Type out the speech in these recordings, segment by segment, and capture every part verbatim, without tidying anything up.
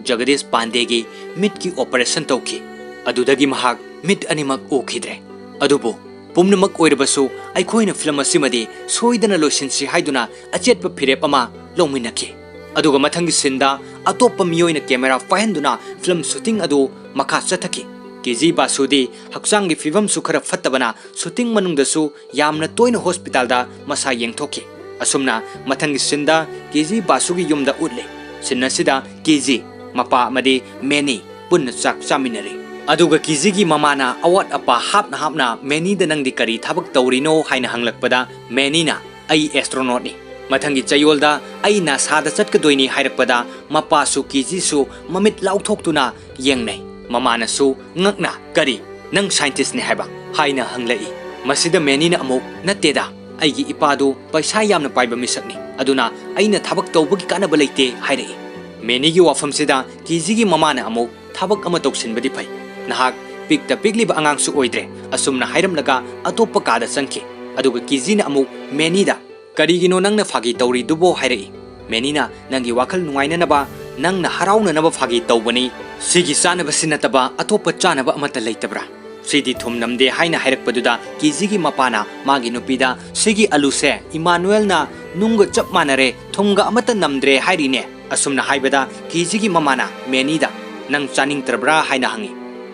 ꯖꯒꯗꯤꯁ ꯄꯥꯟꯗꯦꯒꯤ ꯃꯤꯠꯀꯤ ꯑꯣꯄꯔꯦꯁꯟ ꯇꯧꯈꯤ꯫ ꯑꯗꯨꯗꯒꯤ ꯃꯍꯥꯛ ꯃꯤꯠ ꯑꯅꯤꯃꯛ ꯎꯈꯤꯗ꯭ꯔꯦ꯫ ꯑꯗꯨꯕꯨ ꯄꯨꯝꯅꯃꯛ ꯑꯣꯏꯔꯕꯁꯨ ꯑꯩꯈꯣꯏꯅ ꯐꯤꯂꯝ ꯑꯁꯤꯃꯗꯤ ꯁꯣꯏꯗꯅ ꯂꯣꯏꯁꯤꯟꯁꯤ ꯍꯥꯏꯗꯨꯅ ꯑꯆꯦꯠꯄ ꯐꯤꯔꯦꯞ ꯑꯃ ꯂꯧꯃꯤꯟꯅꯈꯤ꯫ ꯑꯗꯨꯒ ꯃꯊꯪꯒꯤ ꯁꯤꯟꯗ ꯑꯇꯣꯞꯄ ꯃꯤꯑꯣꯏꯅ ꯀꯦꯃꯦꯔꯥ ꯄꯥꯏꯍꯟꯗꯨꯅ ꯐꯤꯂꯝ ꯁꯨꯇꯤꯡ ꯑꯗꯨ ꯃꯈꯥ ꯆꯠꯊꯈꯤ꯫ ꯀꯦ ꯖꯤ ꯕꯥꯁꯨꯗꯤ ꯍꯛꯆꯥꯡꯒꯤ ꯐꯤꯕꯝꯁꯨ ꯈꯔ ꯐꯠꯇꯕꯅ ꯁꯨꯇꯤꯡ ꯃꯅꯨꯡꯗꯁꯨ ꯌꯥꯝꯅ ꯇꯣꯏꯅ ꯍꯣꯁꯄꯤꯇꯥꯜꯗ ꯃꯁꯥ ꯌꯦꯡꯊꯣꯛꯈꯤ꯫ ꯑꯁꯨꯝꯅ ꯃꯊꯪꯒꯤ ꯁꯤꯟꯗ ꯀꯦ ꯖꯤ ꯕꯥꯁꯨꯒꯤ ꯌꯨꯝꯗ ꯎꯠꯂꯤ꯫ ꯁꯤꯟ ꯑꯁꯤꯗ ꯀꯦ ꯖꯤ, ꯃꯄꯥ ꯑꯃꯗꯤ ꯃꯦꯅꯤ ꯄꯨꯟꯅ ꯆꯥꯛ ꯆꯥꯃꯤꯟꯅꯔꯤ꯫ ꯑꯗꯨꯒ ꯀꯦ ꯖꯤꯒꯤ ꯃꯃꯥꯅ ꯑꯋꯥꯠ ꯑꯄꯥ ꯍꯥꯞꯅ ꯍꯥꯞꯅ ꯃꯦꯅꯤꯗ "ꯅꯪꯗꯤ ꯀꯔꯤ ꯊꯕꯛ ꯇꯧꯔꯤꯅꯣ?" ꯍꯥꯏꯅ ꯍꯪꯂꯛꯄꯗ ꯃꯦꯅꯤꯅ "ꯑꯩ ꯑꯦꯁꯇ꯭ꯔꯣꯅꯣꯠꯅꯤ꯫ ꯃꯊꯪꯒꯤ ꯆꯌꯣꯜꯗ ꯑꯩ ꯅꯥꯁꯥꯗ ꯆꯠꯀꯗꯣꯏꯅꯤ" ꯍꯥꯏꯔꯛꯄꯗ ꯃꯄꯥꯁꯨ ꯀꯦ ꯖꯤꯁꯨ ꯃꯃꯤꯠ ꯂꯥꯎꯊꯣꯛꯇꯨꯅ ꯌꯦꯡꯅꯩ꯫ ꯃꯃꯥꯅꯁꯨ ꯉꯛꯅ, "ꯀꯔꯤ? ꯅꯪ ꯁꯥꯏꯟꯇꯤꯁꯅꯤ ꯍꯥꯏꯕ?" ꯍꯥꯏꯅ ꯍꯪꯂꯛꯏ꯫ ꯃꯁꯤꯗ ꯃꯦꯅꯤꯅ ꯑꯃꯨꯛ, "ꯅꯠꯇꯦꯗ, ꯑꯩꯒꯤ ꯏꯄꯥꯗꯨ ꯄꯩꯁꯥ ꯌꯥꯝꯅ ꯄꯥꯏꯕ ꯃꯤꯁꯛꯅꯤ, ꯑꯗꯨꯅ ꯑꯩꯅ ꯊꯕꯛ ꯇꯧꯕꯒꯤ ꯀꯥꯟꯅꯕ ꯂꯩꯇꯦ" ꯍꯥꯏꯔꯛꯏ꯫ ꯃꯦꯅꯤꯒꯤ ꯋꯥꯐꯝꯁꯤꯗ ꯀꯦ ꯖꯤꯒꯤ ꯃꯃꯥꯅ ꯑꯃꯨꯛ, "ꯊꯕꯛ ꯑꯃ ꯇꯧꯁꯤꯟꯕꯗꯤ ꯐꯩ, ꯅꯍꯥꯛ ꯄꯤꯛꯇ ꯄꯤꯛꯂꯤꯕ ꯑꯉꯥꯡꯁꯨ ꯑꯣꯏꯗ꯭ꯔꯦ" ꯑꯁꯨꯝꯅ ꯍꯥꯏꯔꯝꯂꯒ ꯑꯇꯣꯞꯄ ꯀꯥꯗ ꯆꯪꯈꯤ꯫ ꯑꯗꯨꯒ ꯀꯦ ꯖꯤꯅ ꯑꯃꯨꯛ ꯃꯦꯅꯤꯗ, "ꯀꯔꯤꯒꯤꯅꯣ ꯅꯪꯅ ꯐꯥꯒꯤ ꯇꯧꯔꯤꯗꯨꯕꯣ?" ꯍꯥꯏꯔꯛꯏ꯫ ꯃꯦꯅꯤꯅ, "ꯅꯪꯒꯤ ꯋꯥꯈꯜ ꯅꯨꯡꯉꯥꯏꯅꯅꯕ, ꯅꯪꯅ ꯍꯔꯥꯎꯅꯅꯕ ꯐꯥꯒꯤ ꯇꯧꯕꯅꯤ꯫ ꯁꯤꯒꯤ ꯆꯥꯅꯕꯁꯤ ꯅꯠꯇꯕ ꯑꯇꯣꯞꯄ ꯆꯥꯅꯕ ꯑꯃꯠꯇ ꯂꯩꯇꯕ꯭ꯔꯥ? ꯁꯤꯗꯤ ꯊꯨꯝ ꯅꯝꯗꯦ" ꯍꯥꯏꯅ ꯍꯥꯏꯔꯛꯄꯗꯨꯗ ꯀꯦ ꯖꯤꯒꯤ ꯃꯄꯥꯅ ꯃꯥꯒꯤ ꯅꯨꯄꯤꯗ, "ꯁꯤꯒꯤ ꯑꯂꯨꯁꯦ ꯏꯃꯥꯅꯨꯑꯦꯜꯅ ꯅꯨꯡꯒ ꯆꯞ ꯃꯥꯟꯅꯔꯦ, ꯊꯨꯝꯒ ꯑꯃꯠꯇ ꯅꯝꯗ꯭ꯔꯦ ꯍꯥꯏꯔꯤꯅꯦ" ꯑꯁꯨꯝꯅ ꯍꯥꯏꯕꯗ ꯀꯦ ꯖꯤꯒꯤ ꯃꯃꯥꯅ ꯃꯦꯅꯤꯗ, "ꯅꯪ ꯆꯥꯅꯤꯡꯗ꯭ꯔꯕ꯭ꯔꯥ?" ꯍꯥꯏꯅ ꯍꯪꯉꯤ꯫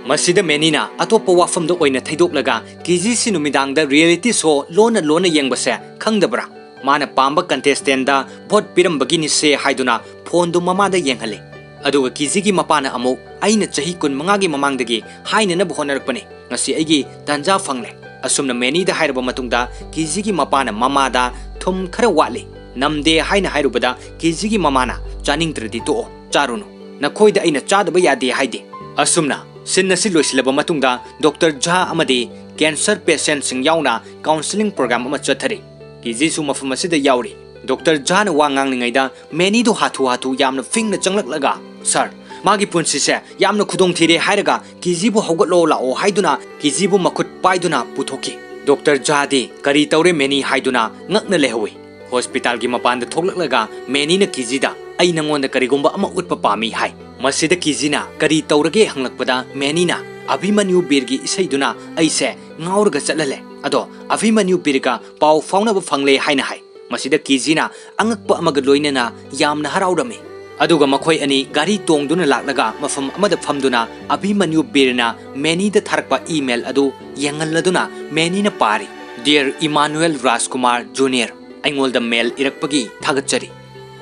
ꯃꯁꯤꯗ ꯃꯦꯅꯤꯅ ꯑꯇꯣꯞꯄ ꯋꯥꯐꯝꯗ ꯑꯣꯏꯅ ꯊꯩꯗꯣꯛꯂꯒ, "ꯀꯦ ꯖꯤꯁꯤ ꯅꯨꯃꯤꯗꯥꯡꯗ ꯔꯤꯌꯦꯂꯤꯇꯤ ꯁꯣ ꯂꯣꯟꯅ ꯂꯣꯟꯅ ꯌꯦꯡꯕꯁꯦ ꯈꯪꯗꯕ꯭ꯔꯥ? ꯃꯥꯅ ꯄꯥꯝꯕ ꯀꯟꯇꯦꯁꯇꯦꯟꯗ ꯚꯣꯠ ꯄꯤꯔꯝꯕꯒꯤꯅꯤꯁꯦ" ꯍꯥꯏꯗꯨꯅ ꯐꯣꯟꯗꯨ ꯃꯃꯥꯗ ꯌꯦꯡꯍꯜꯂꯤ꯫ ꯑꯗꯨꯒ ꯀꯦ ꯖꯤꯒꯤ ꯃꯄꯥꯅ ꯑꯃꯨꯛ, "ꯑꯩꯅ ꯆꯍꯤ ꯀꯨꯟ ꯃꯉꯥꯒꯤ ꯃꯃꯥꯡꯗꯒꯤ ꯍꯥꯏꯅꯅꯕ ꯍꯣꯠꯅꯔꯛꯄꯅꯤ, ꯉꯁꯤ ꯑꯩꯒꯤ ꯇꯥꯟꯖꯥ ꯐꯪꯂꯦ" ꯑꯁꯨꯝꯅ ꯃꯦꯅꯤꯗ ꯍꯥꯏꯔꯕ ꯃꯇꯨꯡꯗ ꯀꯦ ꯖꯤꯒꯤ ꯃꯄꯥꯅ ꯃꯃꯥꯗ, "ꯊꯨꯝ ꯈꯔ ꯋꯥꯠꯂꯤ, ꯅꯝꯗꯦ" ꯍꯥꯏꯅ ꯍꯥꯏꯔꯨꯕꯗ ꯀꯦ ꯖꯤꯒꯤ ꯃꯃꯥꯅ, "ꯆꯥꯅꯤꯡꯗ꯭ꯔꯗꯤ ꯇꯣꯛꯑꯣ, ꯆꯥꯔꯨꯅꯨ, ꯅꯈꯣꯏꯗ ꯑꯩꯅ ꯆꯥꯗꯕ ꯌꯥꯗꯦ ꯍꯥꯏꯗꯦ" ꯑꯁꯨꯝꯅ ꯁꯤꯟ ꯑꯁꯤ ꯂꯣꯏꯁꯤꯜꯂꯕ ꯃꯇꯨꯡꯗ ꯗꯣꯛꯇꯔ ꯖꯥ ꯑꯃꯗꯤ ꯀꯦꯟꯁꯔ ꯄꯦꯁꯦꯟꯠꯁꯤꯡ ꯌꯥꯎꯅ ꯀꯥꯎꯟꯁꯤꯂꯤꯡ ꯄ꯭ꯔꯣꯒ꯭ꯔꯥꯝ ꯑꯃ ꯆꯠꯊꯔꯤ꯫ ꯀꯦ ꯖꯤꯁꯨ ꯃꯐꯝ ꯑꯁꯤꯗ ꯌꯥꯎꯔꯤ꯫ ꯗꯣꯛꯇꯔ ꯖꯥꯅ ꯋꯥ ꯉꯥꯡꯂꯤꯉꯩꯗ ꯃꯦꯅꯤꯗꯨ ꯍꯥꯊꯨ ꯍꯥꯊꯨ ꯌꯥꯝꯅ ꯐꯤꯡꯅ ꯆꯪꯂꯛꯂꯒ, "ꯁꯥꯔ, ꯃꯥꯒꯤ ꯄꯨꯟꯁꯤꯁꯦ ꯌꯥꯝꯅ ꯈꯨꯗꯣꯡꯊꯤꯔꯦ" ꯍꯥꯏꯔꯒ ꯀꯦ ꯖꯤꯕꯨ "ꯍꯧꯒꯠꯂꯣ ꯂꯥꯛꯑꯣ" ꯍꯥꯏꯗꯨꯅ ꯀꯦ ꯖꯤꯕꯨ ꯃꯈꯨꯠ ꯄꯥꯏꯗꯨꯅ ꯄꯨꯊꯣꯛꯈꯤ꯫ ꯗꯣꯛꯇꯔ ꯖꯥꯗꯤ "ꯀꯔꯤ ꯇꯧꯔꯦ ꯃꯦꯅꯤ?" ꯍꯥꯏꯗꯨꯅ ꯉꯛꯅ ꯂꯩꯍꯧꯏ꯫ ꯍꯣꯁꯄꯤꯇꯥꯜꯒꯤ ꯃꯄꯥꯟꯗ ꯊꯣꯛꯂꯛꯂꯒ ꯃꯦꯅꯤꯅ ꯀꯦ ꯖꯤꯗ, "ꯑꯩ ꯅꯉꯣꯟꯗ ꯀꯔꯤꯒꯨꯝꯕ ꯑꯃ ꯎꯠꯄ ꯄꯥꯝꯃꯤ" ꯍꯥꯏ꯫ ꯃꯁꯤꯗ ꯀꯤꯖꯤꯅ ꯀꯔꯤ ꯇꯧꯔꯒꯦ ꯍꯪꯂꯛꯄꯗ ꯃꯦꯅꯤꯅ ꯑꯚꯤꯃꯟꯌꯨ ꯕꯤꯔꯒꯤ ꯏꯁꯩꯗꯨꯅ ꯑꯩꯁꯦ ꯉꯥꯎꯔꯒ ꯆꯠꯍꯜꯂꯦ, ꯑꯗꯣ ꯑꯚꯤꯃꯟꯌꯨ ꯕꯤꯔꯒ ꯄꯥꯎ ꯐꯥꯎꯅꯕ ꯐꯪꯂꯦ ꯍꯥꯏꯅ ꯍꯥꯏ꯫ ꯃꯁꯤꯗ ꯀꯤꯖꯤꯅ ꯑꯉꯛꯄ ꯑꯃꯒ ꯂꯣꯏꯅꯅ ꯌꯥꯝꯅ ꯍꯔꯥꯎꯔꯝꯃꯤ꯫ ꯑꯗꯨꯒ ꯃꯈꯣꯏ ꯑꯅꯤ ꯒꯥꯔꯤ ꯇꯣꯡꯗꯨꯅ ꯂꯥꯛꯂꯒ ꯃꯐꯝ ꯑꯃꯗ ꯐꯝꯗꯨꯅ ꯑꯚꯤꯃꯟꯌꯨ ꯕꯤꯔꯅ ꯃꯦꯅꯤꯗ ꯊꯥꯔꯛꯄ ꯏꯃꯦꯜ ꯑꯗꯨ ꯌꯦꯡꯍꯜꯂꯗꯨꯅ ꯃꯦꯅꯤꯅ ꯄꯥꯔꯤ꯫ "Dear Emmanuel Rajkumar Junior, ꯑꯩꯉꯣꯟꯗ ꯃꯦꯜ ꯏꯔꯛꯄꯒꯤ ꯊꯥꯒꯠꯆꯔꯤ꯫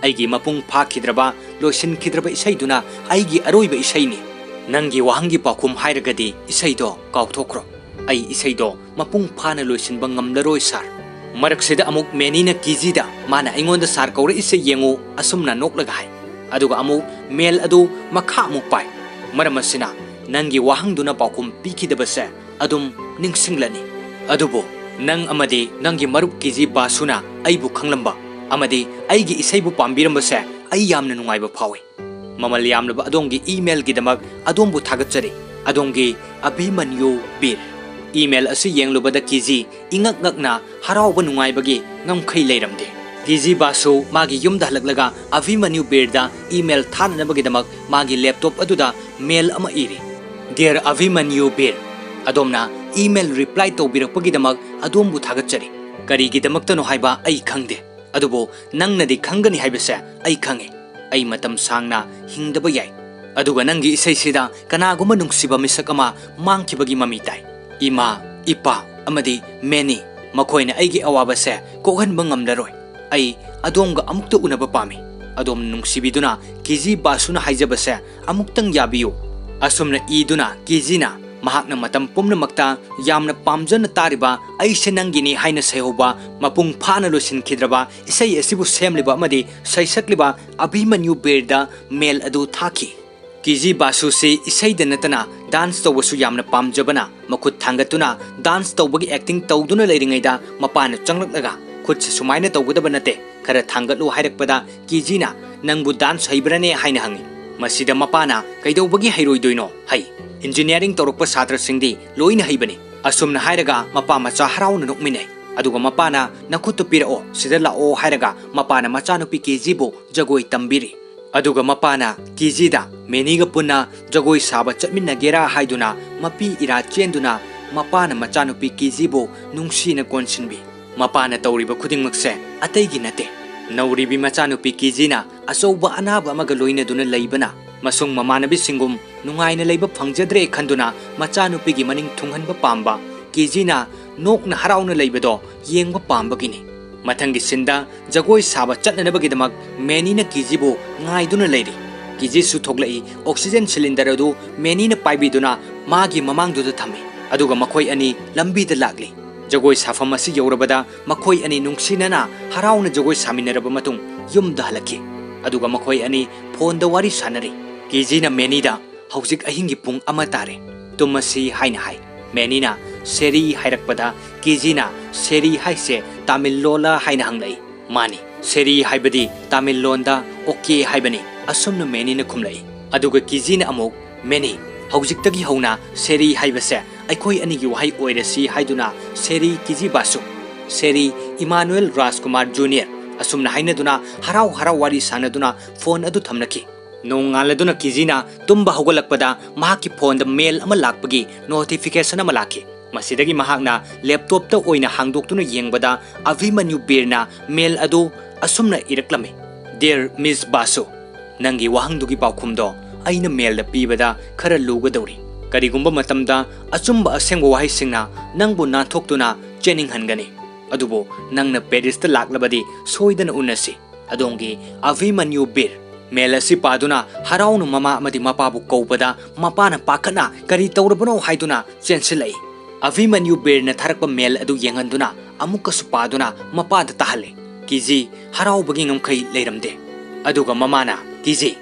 ꯑꯩꯒꯤ ꯃꯄꯨꯡ ꯐꯥꯈꯤꯗ꯭ꯔꯕ, ꯂꯣꯏꯁꯤꯟꯈꯤꯗ꯭ꯔꯕ ꯏꯁꯩꯗꯨꯅ ꯑꯩꯒꯤ ꯑꯔꯣꯏꯕ ꯏꯁꯩꯅꯤ꯫ ꯅꯪꯒꯤ ꯋꯥꯍꯪꯒꯤ ꯄꯥꯎꯈꯨꯝ ꯍꯥꯏꯔꯒꯗꯤ ꯏꯁꯩꯗꯣ ꯀꯥꯎꯊꯣꯛꯈ꯭ꯔꯣ꯫ ꯑꯩ ꯏꯁꯩꯗꯣ ꯃꯄꯨꯡ ꯐꯥꯅ ꯂꯣꯏꯁꯤꯟꯕ ꯉꯝꯂꯔꯣꯏ, ꯁꯥꯔ꯫" ꯃꯔꯛꯁꯤꯗ ꯑꯃꯨꯛ ꯃꯦꯅꯤꯅ ꯀꯤꯖꯤꯗ, "ꯃꯥꯅ ꯑꯩꯉꯣꯟꯗ ꯁꯥꯔ ꯀꯧꯔꯛꯏꯁꯦ ꯌꯦꯡꯉꯨ," ꯑꯁꯨꯝꯅ ꯅꯣꯛꯂꯒ ꯍꯥꯏ꯫ ꯑꯗꯨꯒ ꯑꯃꯨꯛ ꯃꯦꯜ ꯑꯗꯨ ꯃꯈꯥ ꯑꯃꯨꯛ ꯄꯥꯏ꯫ "ꯃꯔꯝ ꯑꯁꯤꯅ ꯅꯪꯒꯤ ꯋꯥꯍꯪꯗꯨꯅ ꯄꯥꯎꯈꯨꯝ ꯄꯤꯈꯤꯗꯕꯁꯦ ꯑꯗꯨꯝ ꯅꯤꯡꯁꯤꯡꯂꯅꯤ꯫ ꯑꯗꯨꯕꯨ ꯅꯪ ꯑꯃꯗꯤ ꯅꯪꯒꯤ ꯃꯔꯨꯞ ꯀꯤꯖꯤ ꯕꯥꯁꯨꯅ ꯑꯩꯕꯨ ꯈꯪꯂꯝꯕ ꯑꯃꯗꯤ ꯑꯩꯒꯤ ꯏꯁꯩꯕꯨ ꯄꯥꯝꯕꯤꯔꯝꯕꯁꯦ ꯑꯩ ꯌꯥꯝꯅ ꯅꯨꯡꯉꯥꯏꯕ ꯐꯥꯎꯏ꯫ ꯃꯃꯜ ꯌꯥꯝꯂꯕ ꯑꯗꯣꯝꯒꯤ ꯏꯃꯦꯜꯒꯤꯗꯃꯛ ꯑꯗꯣꯝꯕꯨ ꯊꯥꯒꯠꯆꯔꯤ꯫ ꯑꯗꯣꯝꯒꯤ ꯑꯚꯤꯃꯟꯌꯨ ꯕꯤꯔ꯫" ꯏꯃꯦꯜ ꯑꯁꯤ ꯌꯦꯡꯂꯨꯕꯗ ꯀꯤꯖꯤ ꯏꯉꯛ ꯉꯛꯅ ꯍꯔꯥꯎꯕ ꯅꯨꯡꯉꯥꯏꯕꯒꯤ ꯉꯝꯈꯩ ꯂꯩꯔꯝꯗꯦ꯫ ꯀꯤꯖꯤ ꯕꯥꯁꯨ ꯃꯥꯒꯤ ꯌꯨꯝꯗ ꯍꯜꯂꯛꯂꯒ ꯑꯚꯤꯃꯟꯌꯨ ꯕꯤꯔꯗ ꯏꯃꯦꯜ ꯊꯥꯅꯅꯕꯒꯤꯗꯃꯛ ꯃꯥꯒꯤ ꯂꯦꯞꯇꯣꯞ ꯑꯗꯨꯗ ꯃꯦꯜ ꯑꯃ ꯏꯔꯤ꯫ "Dear ꯑꯚꯤꯃꯟꯌꯨ ꯕꯤꯔ, ꯑꯗꯣꯝꯅ ꯏꯃꯦꯜ ꯔꯤꯄ꯭ꯂꯥꯏ ꯇꯧꯕꯤꯔꯛꯄꯒꯤꯗꯃꯛ ꯑꯗꯣꯝꯕꯨ ꯊꯥꯒꯠꯆꯔꯤ꯫ ꯀꯔꯤꯒꯤꯗꯃꯛꯇꯅꯣ ꯍꯥꯏꯕ ꯑꯩ ꯈꯪꯗꯦ, ꯑꯗꯨꯕꯨ ꯅꯪꯅꯗꯤ ꯈꯪꯒꯅꯤ ꯍꯥꯏꯕꯁꯦ ꯑꯩ ꯈꯪꯉꯤ꯫ ꯑꯩ ꯃꯇꯝ ꯁꯥꯡꯅ ꯍꯤꯡꯗꯕ ꯌꯥꯏ꯫ ꯑꯗꯨꯒ ꯅꯪꯒꯤ ꯏꯁꯩꯁꯤꯗ ꯀꯅꯥꯒꯨꯝꯕ ꯅꯨꯡꯁꯤꯕ ꯃꯤꯁꯛ ꯑꯃ ꯃꯥꯡꯈꯤꯕꯒꯤ ꯃꯃꯤ ꯇꯥꯏ꯫ ꯏꯃꯥ, ꯏꯄꯥ ꯑꯃꯗꯤ ꯃꯦꯅꯤ, ꯃꯈꯣꯏꯅ ꯑꯩꯒꯤ ꯑꯋꯥꯕꯁꯦ ꯀꯣꯛꯍꯟꯕ ꯉꯝꯂꯔꯣꯏ꯫ ꯑꯩ ꯑꯗꯣꯝꯒ ꯑꯃꯨꯛꯇ ꯎꯅꯕ ꯄꯥꯝꯃꯤ꯫ ꯑꯗꯣꯝꯅ ꯅꯨꯡꯁꯤꯕꯤꯗꯨꯅ ꯀꯤꯖꯤ ꯕꯥꯁꯨꯅ ꯍꯥꯏꯖꯕꯁꯦ ꯑꯃꯨꯛꯇꯪ ꯌꯥꯕꯤꯌꯨ꯫" ꯑꯁꯨꯝꯅ ꯏꯗꯨꯅ ꯀꯤꯖꯤꯅ ꯃꯍꯥꯛꯅ ꯃꯇꯝ ꯄꯨꯝꯅꯃꯛꯇ ꯌꯥꯝꯅ ꯄꯥꯝꯖꯅ ꯇꯥꯔꯤꯕ "ꯑꯩꯁꯦ ꯅꯪꯒꯤꯅꯤ" ꯍꯥꯏꯅ ꯁꯩꯍꯧꯕ ꯃꯄꯨꯡ ꯐꯥꯅ ꯂꯣꯏꯁꯤꯟꯈꯤꯗ꯭ꯔꯕ ꯏꯁꯩ ꯑꯁꯤꯕꯨ ꯁꯦꯝꯂꯤꯕ ꯑꯃꯗꯤ ꯁꯩꯁꯛꯂꯤꯕ ꯑꯚꯤꯃꯟꯌꯨ ꯕꯤꯔꯗ ꯃꯦꯜ ꯑꯗꯨ ꯊꯥꯈꯤ꯫ ꯀꯤꯖꯤ ꯕꯥꯁꯨꯁꯤ ꯏꯁꯩꯗ ꯅꯠꯇꯅ ꯗꯥꯟꯁ ꯇꯧꯕꯁꯨ ꯌꯥꯝꯅ ꯄꯥꯝꯖꯕꯅ, ꯃꯈꯨꯠ ꯊꯥꯡꯒꯠꯇꯨꯅ ꯗꯥꯟꯁ ꯇꯧꯕꯒꯤ ꯑꯦꯛꯇꯤꯡ ꯇꯧꯗꯨꯅ ꯂꯩꯔꯤꯉꯩꯗ ꯃꯄꯥꯅ ꯆꯪꯂꯛꯂꯒ, "ꯈꯨꯠꯁꯦ ꯁꯨꯃꯥꯏꯅ ꯇꯧꯒꯗꯕ ꯅꯠꯇꯦ, ꯈꯔ ꯊꯥꯡꯒꯠꯂꯨ" ꯍꯥꯏꯔꯛꯄꯗ ꯀꯤꯖꯤꯅ, "ꯅꯪꯕꯨ ꯗꯥꯟꯁ ꯍꯩꯕ꯭ꯔꯅꯦ?" ꯍꯥꯏꯅ ꯍꯪꯉꯤ꯫ ꯃꯁꯤꯗ ꯃꯄꯥꯅ, "ꯀꯩꯗꯧꯕꯒꯤ ꯍꯩꯔꯣꯏꯗꯣꯏꯅꯣ? ꯍꯩ꯫ ꯏꯟꯖꯤꯅꯤꯌꯥꯔꯤꯡ ꯇꯧꯔꯛꯄ ꯁꯥꯇ꯭ꯔꯁꯤꯡꯗꯤ ꯂꯣꯏꯅ ꯍꯩꯕꯅꯤ꯫" ꯑꯁꯨꯝꯅ ꯍꯥꯏꯔꯒ ꯃꯄꯥ ꯃꯆꯥ ꯍꯔꯥꯎꯅ ꯅꯣꯛꯃꯤꯟꯅꯩ꯫ ꯑꯗꯨꯒ ꯃꯄꯥꯅ, "ꯅꯈꯨꯠꯇꯨ ꯄꯤꯔꯛꯑꯣ, ꯁꯤꯗ ꯂꯥꯛꯑꯣ" ꯍꯥꯏꯔꯒ ꯃꯄꯥꯅ ꯃꯆꯥꯅꯨꯄꯤ ꯀꯦꯖꯤꯕꯨ ꯖꯒꯣꯏ ꯇꯝꯕꯤꯔꯤ꯫ ꯑꯗꯨꯒ ꯃꯄꯥꯅ ꯀꯦꯖꯤꯗ, ꯃꯦꯅꯤꯒ ꯄꯨꯟꯅ ꯖꯒꯣꯏ ꯁꯥꯕ ꯆꯠꯃꯤꯟꯅꯒꯦꯔꯥ ꯍꯥꯏꯗꯨꯅ ꯃꯄꯤ ꯏꯔꯥ ꯆꯦꯟꯗꯨꯅ ꯃꯄꯥꯅ ꯃꯆꯥꯅꯨꯄꯤ ꯀꯤꯖꯤꯕꯨ ꯅꯨꯡꯁꯤꯅ ꯀꯣꯟꯁꯤꯟꯕꯤ꯫ ꯃꯄꯥꯅ ꯇꯧꯔꯤꯕ ꯈꯨꯗꯤꯡꯃꯛꯁꯦ ꯑꯇꯩꯒꯤ ꯅꯠꯇꯦ, ꯅꯧꯔꯤꯕꯤ ꯃꯆꯥꯅꯨꯄꯤ ꯀꯤꯖꯤꯅ ꯑꯆꯧꯕ ꯑꯅꯥꯕ ꯑꯃꯒ ꯂꯣꯏꯅꯗꯨꯅ ꯂꯩꯕꯅ꯫ ꯃꯁꯨꯡ ꯃꯃꯥꯟꯅꯕꯤꯁꯤꯡꯒꯨꯝ ꯅꯨꯡꯉꯥꯏꯅ ꯂꯩꯕ ꯐꯪꯖꯗ꯭ꯔꯦ ꯈꯟꯗꯨꯅ ꯃꯆꯥꯅꯨꯄꯤꯒꯤ ꯃꯅꯤꯡ ꯊꯨꯡꯍꯟꯕ ꯄꯥꯝꯕ ꯀꯤꯖꯤꯅ ꯅꯣꯛꯅ ꯍꯔꯥꯎꯅ ꯂꯩꯕꯗꯣ ꯌꯦꯡꯕ ꯄꯥꯝꯕꯒꯤꯅꯤ꯫ ꯃꯊꯪꯒꯤ ꯁꯤꯟꯗ ꯖꯒꯣꯏ ꯁꯥꯕ ꯆꯠꯅꯅꯕꯒꯤꯗꯃꯛ ꯃꯦꯅꯤꯅ ꯀꯤꯖꯤꯕꯨ ꯉꯥꯏꯗꯨꯅ ꯂꯩꯔꯤ꯫ ꯀꯤꯖꯤꯁꯨ ꯊꯣꯛꯂꯛꯏ꯫ ꯑꯣꯛꯁꯤꯖꯦꯟ ꯁꯤꯂꯤꯟꯗꯔ ꯑꯗꯨ ꯃꯦꯅꯤꯅ ꯄꯥꯏꯕꯤꯗꯨꯅ ꯃꯥꯒꯤ ꯃꯃꯥꯡꯗꯨꯗ ꯊꯝꯃꯤ, ꯑꯗꯨꯒ ꯃꯈꯣꯏ ꯑꯅꯤ ꯂꯝꯕꯤꯗ ꯂꯥꯛꯂꯤ꯫ ꯖꯒꯣꯏ ꯁꯥꯐꯝ ꯑꯁꯤ ꯌꯧꯔꯕꯗ ꯃꯈꯣꯏ ꯑꯅꯤ ꯅꯨꯡꯁꯤꯅꯅ ꯍꯔꯥꯎꯅ ꯖꯒꯣꯏ ꯁꯥꯃꯤꯟꯅꯔꯕ ꯃꯇꯨꯡ ꯌꯨꯝꯗ ꯍꯜꯂꯛꯈꯤ꯫ ꯑꯗꯨꯒ ꯃꯈꯣꯏ ꯑꯅꯤ ꯐꯣꯟꯗ ꯋꯥꯔꯤ ꯁꯥꯟꯅꯔꯤ꯫ ꯀꯤꯖꯤꯅ ꯃꯦꯅꯤꯗ, "ꯍꯧꯖꯤꯛ ꯑꯍꯤꯡꯒꯤ ꯄꯨꯡ ꯑꯃ ꯇꯥꯔꯦ, ꯇꯨꯝꯃꯁꯤ" ꯍꯥꯏꯅ ꯍꯥꯏ꯫ ꯃꯦꯅꯤꯅ "ꯁꯦꯔꯤ" ꯍꯥꯏꯔꯛꯄꯗ ꯀꯤꯖꯤꯅ "ꯁꯦꯔꯤ ꯍꯥꯏꯁꯦ ꯇꯥꯃꯤꯜ ꯂꯣꯜꯂ?" ꯍꯥꯏꯅ ꯍꯪꯂꯛꯏ꯫ "ꯃꯥꯅꯤ, ꯁꯦꯔꯤ ꯍꯥꯏꯕꯗꯤ ꯇꯥꯃꯤꯜ ꯂꯣꯟꯗ "ꯑꯣꯀꯦ" ꯍꯥꯏꯕꯅꯤ", ꯑꯁꯨꯝꯅ ꯃꯦꯅꯤꯅ ꯈꯨꯝꯂꯛꯏ꯫ ꯑꯗꯨꯒ ꯀꯤꯖꯤꯅ ꯑꯃꯨꯛ, "ꯃꯦꯅꯤ, ꯍꯧꯖꯤꯛꯇꯒꯤ ꯍꯧꯅ ꯁꯦꯔꯤ ꯍꯥꯏꯕꯁꯦ ꯑꯩꯈꯣꯏ ꯑꯅꯤꯒꯤ ꯋꯥꯍꯩ ꯑꯣꯏꯔꯁꯤ" ꯍꯥꯏꯗꯨꯅ ꯁꯦꯔꯤ ꯀꯤꯖꯤ ꯕꯥꯁꯨ, ꯁꯦꯔꯤ ꯏꯃꯥꯅꯨꯑꯦꯜ ꯔꯥꯖꯀꯨꯃꯥꯔ ꯖꯨꯅꯤꯌꯔ, ꯑꯁꯨꯝꯅ ꯍꯥꯏꯅꯗꯨꯅ ꯍꯔꯥꯎ ꯍꯔꯥꯎ ꯋꯥꯔꯤ ꯁꯥꯟꯅꯗꯨꯅ ꯐꯣꯟ ꯑꯗꯨ ꯊꯝꯅꯈꯤ꯫ ꯅꯣꯡꯉꯥꯜꯂꯗꯨꯅ ꯀꯤꯖꯤꯅ ꯇꯨꯝꯕ ꯍꯧꯒꯠꯂꯛꯄꯗ ꯃꯍꯥꯛꯀꯤ ꯐꯣꯟꯗ ꯃꯦꯜ ꯑꯃ ꯂꯥꯛꯄꯒꯤ ꯅꯣꯇꯤꯐꯤꯀꯦꯁꯟ ꯑꯃ ꯂꯥꯛꯈꯤ꯫ ꯃꯁꯤꯗꯒꯤ ꯃꯍꯥꯛꯅ ꯂꯦꯞꯇꯣꯞꯇ ꯑꯣꯏꯅ ꯍꯥꯡꯗꯣꯛꯇꯨꯅ ꯌꯦꯡꯕꯗ ꯑꯚꯤꯃꯟꯌꯨ ꯕꯤꯔꯅ ꯃꯦꯜ ꯑꯗꯨ ꯑꯁꯨꯝꯅ ꯏꯔꯛꯂꯝꯃꯤ, "Dear Miss ꯕꯥꯁꯨ, ꯅꯪꯒꯤ ꯋꯥꯍꯪꯗꯨꯒꯤ ꯄꯥꯎꯈꯨꯝꯗꯣ ꯑꯩꯅ ꯃꯦꯜꯗ ꯄꯤꯕꯗ ꯈꯔ ꯂꯨꯒꯗꯧꯔꯤ꯫ ꯀꯔꯤꯒꯨꯝꯕ ꯃꯇꯝꯗ ꯑꯆꯨꯝꯕ ꯑꯁꯦꯡꯕ ꯋꯥꯍꯩꯁꯤꯡꯅ ꯅꯪꯕꯨ ꯅꯥꯟꯊꯣꯛꯇꯨꯅ ꯆꯦꯟꯅꯤꯡꯍꯟꯒꯅꯤ꯫ ꯑꯗꯨꯕꯨ ꯅꯪꯅ ꯄꯦꯔꯤꯁꯇ ꯂꯥꯛꯂꯕꯗꯤ ꯁꯣꯏꯗꯅ ꯎꯅꯁꯤ꯫ ꯑꯗꯣꯝꯒꯤ ꯑꯚꯤꯃꯟꯌꯨ ꯕꯤꯔ"꯫ ꯃꯦꯜ ꯑꯁꯤ ꯄꯥꯗꯨꯅ ꯍꯔꯥꯎꯅ ꯃꯃꯥ ꯑꯃꯗꯤ ꯃꯄꯥꯕꯨ ꯀꯧꯕꯗ ꯃꯄꯥꯅ ꯄꯥꯈꯠꯅ "ꯀꯔꯤ ꯇꯧꯔꯕꯅꯣ?" ꯍꯥꯏꯗꯨꯅ ꯆꯦꯟꯁꯤꯜꯂꯛꯏ꯫ ꯑꯚꯤꯃꯟꯌꯨ ꯕꯤꯔꯅ ꯊꯥꯔꯛꯄ ꯃꯦꯜ ꯑꯗꯨ ꯌꯦꯡꯍꯟꯗꯨꯅ ꯑꯃꯨꯛꯀꯁꯨ ꯄꯥꯗꯨꯅ ꯃꯄꯥꯗ ꯇꯥꯍꯜꯂꯤ꯫ ꯀꯤꯖꯤ ꯍꯔꯥꯎꯕꯒꯤ ꯉꯝꯈꯩ ꯂꯩꯔꯝꯗꯦ꯫ ꯑꯗꯨꯒ ꯃꯃꯥꯅ, "ꯀꯤꯖꯤ,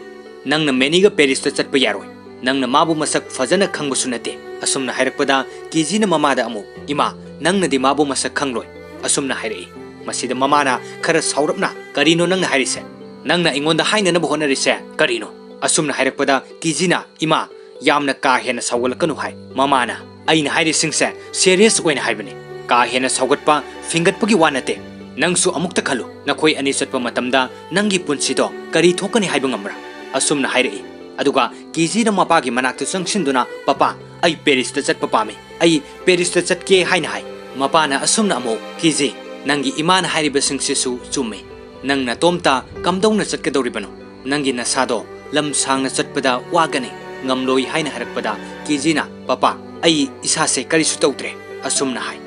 ꯅꯪꯅ ꯃꯦꯅꯤꯒ ꯄꯦꯔꯤꯁꯇ ꯆꯠꯄ ꯌꯥꯔꯣꯏ꯫ ꯅꯪꯅ ꯃꯥꯕꯨ ꯃꯁꯛ ꯐꯖꯅ ꯈꯪꯕꯁꯨ ꯅꯠꯇꯦ"꯫ ꯑꯁꯨꯝꯅ ꯍꯥꯏꯔꯛꯄꯗ ꯀꯤꯖꯤꯅ ꯃꯃꯥꯗ ꯑꯃꯨꯛ, "ꯏꯃꯥ, ꯅꯪꯅꯗꯤ ꯃꯥꯕꯨ ꯃꯁꯛ ꯈꯪꯂꯣꯏ"꯫ ꯑꯁꯨꯝꯅ ꯍꯥꯏꯔꯛꯏ꯫ ꯃꯁꯤꯗ ꯃꯃꯥꯅ ꯈꯔ ꯁꯥꯎꯔꯞꯅ, "ꯀꯔꯤꯅꯣ ꯅꯪꯅ ꯍꯥꯏꯔꯤꯁꯦ? ꯅꯪꯅ ꯑꯩꯉꯣꯟꯗ ꯍꯥꯏꯅꯅꯕ ꯍꯣꯠꯅꯔꯤꯁꯦ ꯀꯔꯤꯅꯣ?" ꯑꯁꯨꯝꯅ ꯍꯥꯏꯔꯛꯄꯗ ꯀꯤꯖꯤꯅ, "ꯏꯃꯥ, ꯌꯥꯝꯅ ꯀꯥ ꯍꯦꯟꯅ ꯁꯥꯎꯒꯠꯂꯛꯀꯅꯨ" ꯍꯥꯏ꯫ ꯃꯃꯥꯅ, "ꯑꯩꯅ ꯍꯥꯏꯔꯤꯁꯤꯡꯁꯦ ꯁꯦꯔꯤꯌꯁ ꯑꯣꯏꯅ ꯍꯥꯏꯕꯅꯤ꯫ ꯀꯥ ꯍꯦꯟꯅ ꯁꯥꯎꯒꯠꯄ, ꯐꯤꯡꯒꯠꯄꯒꯤ ꯋꯥ ꯅꯠꯇꯦ꯫ ꯅꯪꯁꯨ ꯑꯃꯨꯛꯇ ꯈꯜꯂꯨ, ꯅꯈꯣꯏ ꯑꯅꯤ ꯆꯠꯄ ꯃꯇꯝꯗ ꯅꯪꯒꯤ ꯄꯨꯟꯁꯤꯗꯣ ꯀꯔꯤ ꯊꯣꯛꯀꯅꯤ ꯍꯥꯏꯕ ꯉꯝꯕ꯭ꯔꯥ?" ꯑꯁꯨꯝꯅ ꯍꯥꯏꯔꯛꯏ꯫ ꯑꯗꯨꯒ ꯀꯦꯖꯤꯅ ꯃꯄꯥꯒꯤ ꯃꯅꯥꯛꯇ ꯆꯪꯁꯤꯟꯗꯨꯅ, "ꯄꯄꯥ, ꯑꯩ ꯄꯦꯔꯤꯁꯇ ꯆꯠꯄ ꯄꯥꯝꯃꯤ, ꯑꯩ ꯄꯦꯔꯤꯁꯇ ꯆꯠꯀꯦ" ꯍꯥꯏꯅ ꯍꯥꯏ꯫ ꯃꯄꯥꯅ ꯑꯁꯨꯝꯅ ꯑꯃꯨꯛ, "ꯀꯦꯖꯤ, ꯅꯪꯒꯤ ꯏꯃꯥꯅ ꯍꯥꯏꯔꯤꯕꯁꯤꯡꯁꯤꯁꯨ ꯆꯨꯝꯃꯤ꯫ ꯅꯪ ꯅꯇꯣꯝꯇ ꯀꯝꯗꯧꯅ ꯆꯠꯀꯗꯧꯔꯤꯕꯅꯣ? ꯅꯪꯒꯤ ꯅꯁꯥꯗꯣ ꯂꯝ ꯁꯥꯡꯅ ꯆꯠꯄꯗ ꯋꯥꯒꯅꯤ, ꯉꯝꯂꯣꯏ" ꯍꯥꯏꯅ ꯍꯥꯏꯔꯛꯄꯗ, ꯀꯦꯖꯤꯅ, "ꯄꯄꯥ, ꯑꯩ ꯏꯁꯥꯁꯦ ꯀꯔꯤꯁꯨ ꯇꯧꯗ꯭ꯔꯦ" ꯑꯁꯨꯝꯅ ꯍꯥꯏ꯫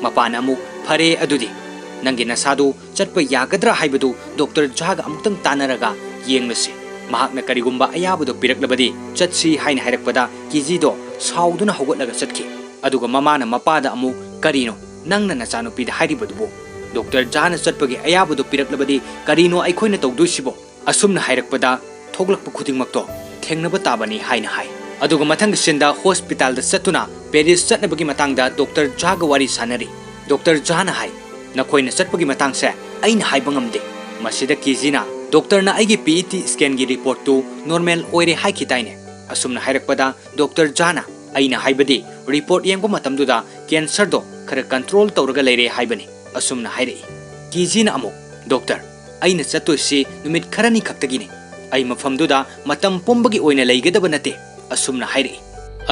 ꯃꯄꯥꯅ ꯑꯃꯨꯛ, "ꯐꯔꯦ, ꯑꯗꯨꯗꯤ ꯅꯪꯒꯤ ꯅꯁꯥꯗꯨ ꯆꯠꯄ ꯌꯥꯒꯗ꯭ꯔꯥ ꯍꯥꯏꯕꯗꯨ ꯗꯣꯛꯇꯔ ꯖꯥꯒ ꯑꯃꯨꯛꯇꯪ ꯇꯥꯟꯅꯔꯒ ꯌꯦꯡꯂꯁꯤ꯫ ꯃꯍꯥꯛꯅ ꯀꯔꯤꯒꯨꯝꯕ ꯑꯌꯥꯕꯗꯨ ꯄꯤꯔꯛꯂꯕꯗꯤ ꯆꯠꯁꯤ" ꯍꯥꯏꯅ ꯍꯥꯏꯔꯛꯄꯗ, ꯀꯦꯖꯤꯗꯣ ꯁꯥꯎꯗꯨꯅ ꯍꯧꯒꯠꯂꯒ ꯆꯠꯈꯤ꯫ ꯑꯗꯨꯒ ꯃꯃꯥꯅ ꯃꯄꯥꯗ ꯑꯃꯨꯛ, "ꯀꯔꯤꯅꯣ ꯅꯪꯅ ꯅꯆꯥꯅꯨꯄꯤꯗ ꯍꯥꯏꯔꯤꯕꯗꯨꯕꯨ? ꯗꯣꯛꯇꯔ ꯖꯥꯅ ꯆꯠꯄꯒꯤ ꯑꯌꯥꯕꯗꯨ ꯄꯤꯔꯛꯂꯕꯗꯤ ꯀꯔꯤꯅꯣ ꯑꯩꯈꯣꯏꯅ ꯇꯧꯗꯣꯏꯁꯤꯕꯣ?" ꯑꯁꯨꯝꯅ ꯍꯥꯏꯔꯛꯄꯗ, "ꯊꯣꯛꯂꯛꯄ ꯈꯨꯗꯤꯡꯃꯛꯇꯣ ꯊꯦꯡꯅꯕ ꯇꯥꯕꯅꯤ" ꯍꯥꯏꯅ ꯍꯥꯏ꯫ ꯑꯗꯨꯒ ꯃꯊꯪꯒꯤ ꯁꯤꯟꯗ ꯍꯣꯁꯄꯤꯇꯥꯜꯗ ꯆꯠꯇꯨꯅ ꯄꯦꯔꯤꯁ ꯆꯠꯅꯕꯒꯤ ꯃꯇꯥꯡꯗ ꯗꯣꯛꯇꯔ ꯖꯥꯒ ꯋꯥꯔꯤ ꯁꯥꯟꯅꯔꯤ꯫ ꯗꯣꯛꯇꯔ ꯖꯥꯅ ꯍꯥꯏ, "ꯅꯈꯣꯏꯅ ꯆꯠꯄꯒꯤ ꯃꯇꯥꯡꯁꯦ ꯑꯩꯅ ꯍꯥꯏꯕ ꯉꯝꯗꯦ"꯫ ꯃꯁꯤꯗ ꯀꯦꯖꯤꯅ, "ꯗꯣꯛꯇꯔꯅ ꯑꯩꯒꯤ ꯄꯤ ꯏ ꯇꯤ ꯁ꯭ꯀꯦꯟꯒꯤ ꯔꯤꯄꯣꯔꯠꯇꯨ ꯅꯣꯔꯃꯦꯜ ꯑꯣꯏꯔꯦ ꯍꯥꯏꯈꯤꯗꯥꯏꯅꯦ?" ꯑꯁꯨꯝꯅ ꯍꯥꯏꯔꯛꯄꯗ, ꯗꯣꯛꯇꯔ ꯖꯥꯅ, "ꯑꯩꯅ ꯍꯥꯏꯕꯗꯤ ꯔꯤꯄꯣꯔꯠ ꯌꯦꯡꯕ ꯃꯇꯝꯗꯨꯗ ꯀꯦꯟꯁꯔꯗꯣ ꯈꯔ ꯀꯟꯇ꯭ꯔꯣꯜ ꯇꯧꯔꯒ ꯂꯩꯔꯦ ꯍꯥꯏꯕꯅꯤ" ꯑꯁꯨꯝꯅ ꯍꯥꯏꯔꯛꯏ꯫ ꯀꯦꯖꯤꯅ ꯑꯃꯨꯛ, "ꯗꯣꯛꯇꯔ, ꯑꯩꯅ ꯆꯠꯇꯣꯏꯁꯤ ꯅꯨꯃꯤꯠ ꯈꯔꯅꯤ ꯈꯛꯇꯒꯤꯅꯤ꯫ ꯑꯩ ꯃꯐꯝꯗꯨꯗ ꯃꯇꯝ ꯄꯨꯝꯕꯒꯤ ꯑꯣꯏꯅ ꯂꯩꯒꯗꯕ ꯅꯠꯇꯦ" ꯑꯁꯨꯝꯅ ꯍꯥꯏꯔꯛꯏ꯫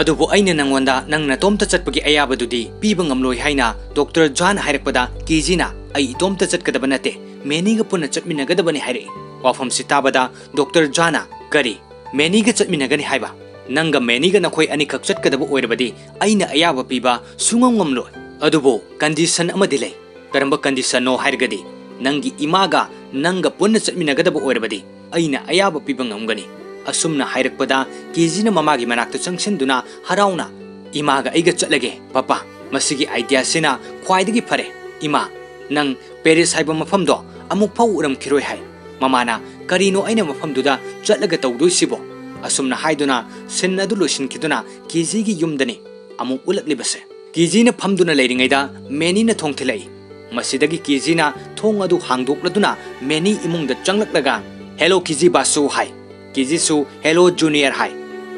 "ꯑꯗꯨꯕꯨ ꯑꯩꯅ ꯅꯪꯉꯣꯟꯗ ꯅꯪ ꯅꯇꯣꯝꯇ ꯆꯠꯄꯒꯤ ꯑꯌꯥꯕꯗꯨꯗꯤ ꯄꯤꯕ ꯉꯝꯂꯣꯏ" ꯍꯥꯏꯅ ꯗꯣꯛꯇꯔ ꯖꯥꯅ ꯍꯥꯏꯔꯛꯄꯗ, ꯀꯦꯖꯤꯅ, "ꯑꯩ ꯏꯇꯣꯝꯇ ꯆꯠꯀꯗꯕ ꯅꯠꯇꯦ, ꯃꯦꯅꯤꯒ ꯄꯨꯟꯅ ꯆꯠꯃꯤꯟꯅꯒꯗꯕꯅꯤ" ꯍꯥꯏꯔꯛꯏ꯫ ꯋꯥꯐꯝꯁꯤ ꯇꯥꯕꯗ ꯗꯣꯛꯇꯔ ꯖꯥꯅ, "ꯀꯔꯤ? ꯃꯦꯅꯤꯒ ꯆꯠꯃꯤꯟꯅꯒꯅꯤ ꯍꯥꯏꯕ? ꯅꯪꯒ ꯃꯦꯅꯤꯒ ꯅꯈꯣꯏ ꯑꯅꯤꯈꯛ ꯆꯠꯀꯗꯕ ꯑꯣꯏꯔꯕꯗꯤ ꯑꯩꯅ ꯑꯌꯥꯕ ꯄꯤꯕ ꯁꯨꯡꯉꯝ ꯉꯝꯂꯣꯏ꯫ ꯑꯗꯨꯕꯨ ꯀꯟꯗꯤꯁꯟ ꯑꯃꯗꯤ ꯂꯩ"꯫ "ꯀꯔꯝꯕ ꯀꯟꯗꯤꯁꯟꯅꯣ?" ꯍꯥꯏꯔꯒꯗꯤ, "ꯅꯪꯒꯤ ꯏꯃꯥꯒ ꯅꯪꯒ ꯄꯨꯟꯅ ꯆꯠꯃꯤꯟꯅꯒꯗꯕ ꯑꯣꯏꯔꯕꯗꯤ ꯑꯩꯅ ꯑꯌꯥꯕ ꯄꯤꯕ ꯉꯝꯒꯅꯤ" ꯑꯁꯨꯝꯅ ꯍꯥꯏꯔꯛꯄꯗ, ꯀꯦꯖꯤꯅ ꯃꯃꯥꯒꯤ ꯃꯅꯥꯛꯇ ꯆꯪꯁꯤꯟꯗꯨꯅ ꯍꯔꯥꯎꯅ, "ꯏꯃꯥꯒ ꯑꯩꯒ ꯆꯠꯂꯒꯦ, ꯄꯄꯥ꯫ ꯃꯁꯤꯒꯤ ꯑꯥꯏꯗꯤꯌꯥꯁꯤꯅ ꯈ꯭ꯋꯥꯏꯗꯒꯤ ꯐꯔꯦ꯫ ꯏꯃꯥ, ꯅꯪ ꯄꯦꯔꯤꯁ ꯍꯥꯏꯕ ꯃꯐꯝꯗꯣ ꯑꯃꯨꯛ ꯐꯥꯎ ꯎꯔꯝꯈꯤꯔꯣꯏ" ꯍꯥꯏ꯫ ꯃꯃꯥꯅ, "ꯀꯔꯤꯅꯣ ꯑꯩꯅ ꯃꯐꯝꯗꯨꯗ ꯆꯠꯂꯒ ꯇꯧꯗꯣꯏꯁꯤꯕꯣ?" ꯑꯁꯨꯝꯅ ꯍꯥꯏꯗꯨꯅ ꯁꯤꯟ ꯑꯗꯨ ꯂꯣꯏꯁꯤꯟꯈꯤꯗꯨꯅ ꯀꯦꯖꯤꯒꯤ ꯌꯨꯝꯗꯅꯤ ꯑꯃꯨꯛ ꯎꯠꯂꯛꯂꯤꯕꯁꯦ꯫ ꯀꯦꯖꯤꯅ ꯐꯝꯗꯨꯅ ꯂꯩꯔꯤꯉꯩꯗ ꯃꯦꯅꯤꯅ ꯊꯣꯡ ꯊꯤꯜꯂꯛꯏ꯫ ꯃꯁꯤꯗꯒꯤ ꯀꯦꯖꯤꯅ ꯊꯣꯡ ꯑꯗꯨ ꯍꯥꯡꯗꯣꯛꯂꯗꯨꯅ ꯃꯦꯅꯤ ꯏꯃꯨꯡꯗ ꯆꯪꯂꯛꯂꯒ, "ꯍꯦꯂꯣ ꯀꯦꯖꯤ ꯕꯥꯁꯨ" ꯍꯥꯏ꯫ ꯀꯦꯖꯤꯁꯨ "ꯍꯦꯂꯣ ꯖꯨꯅꯤꯌꯔ" ꯍꯥꯏ꯫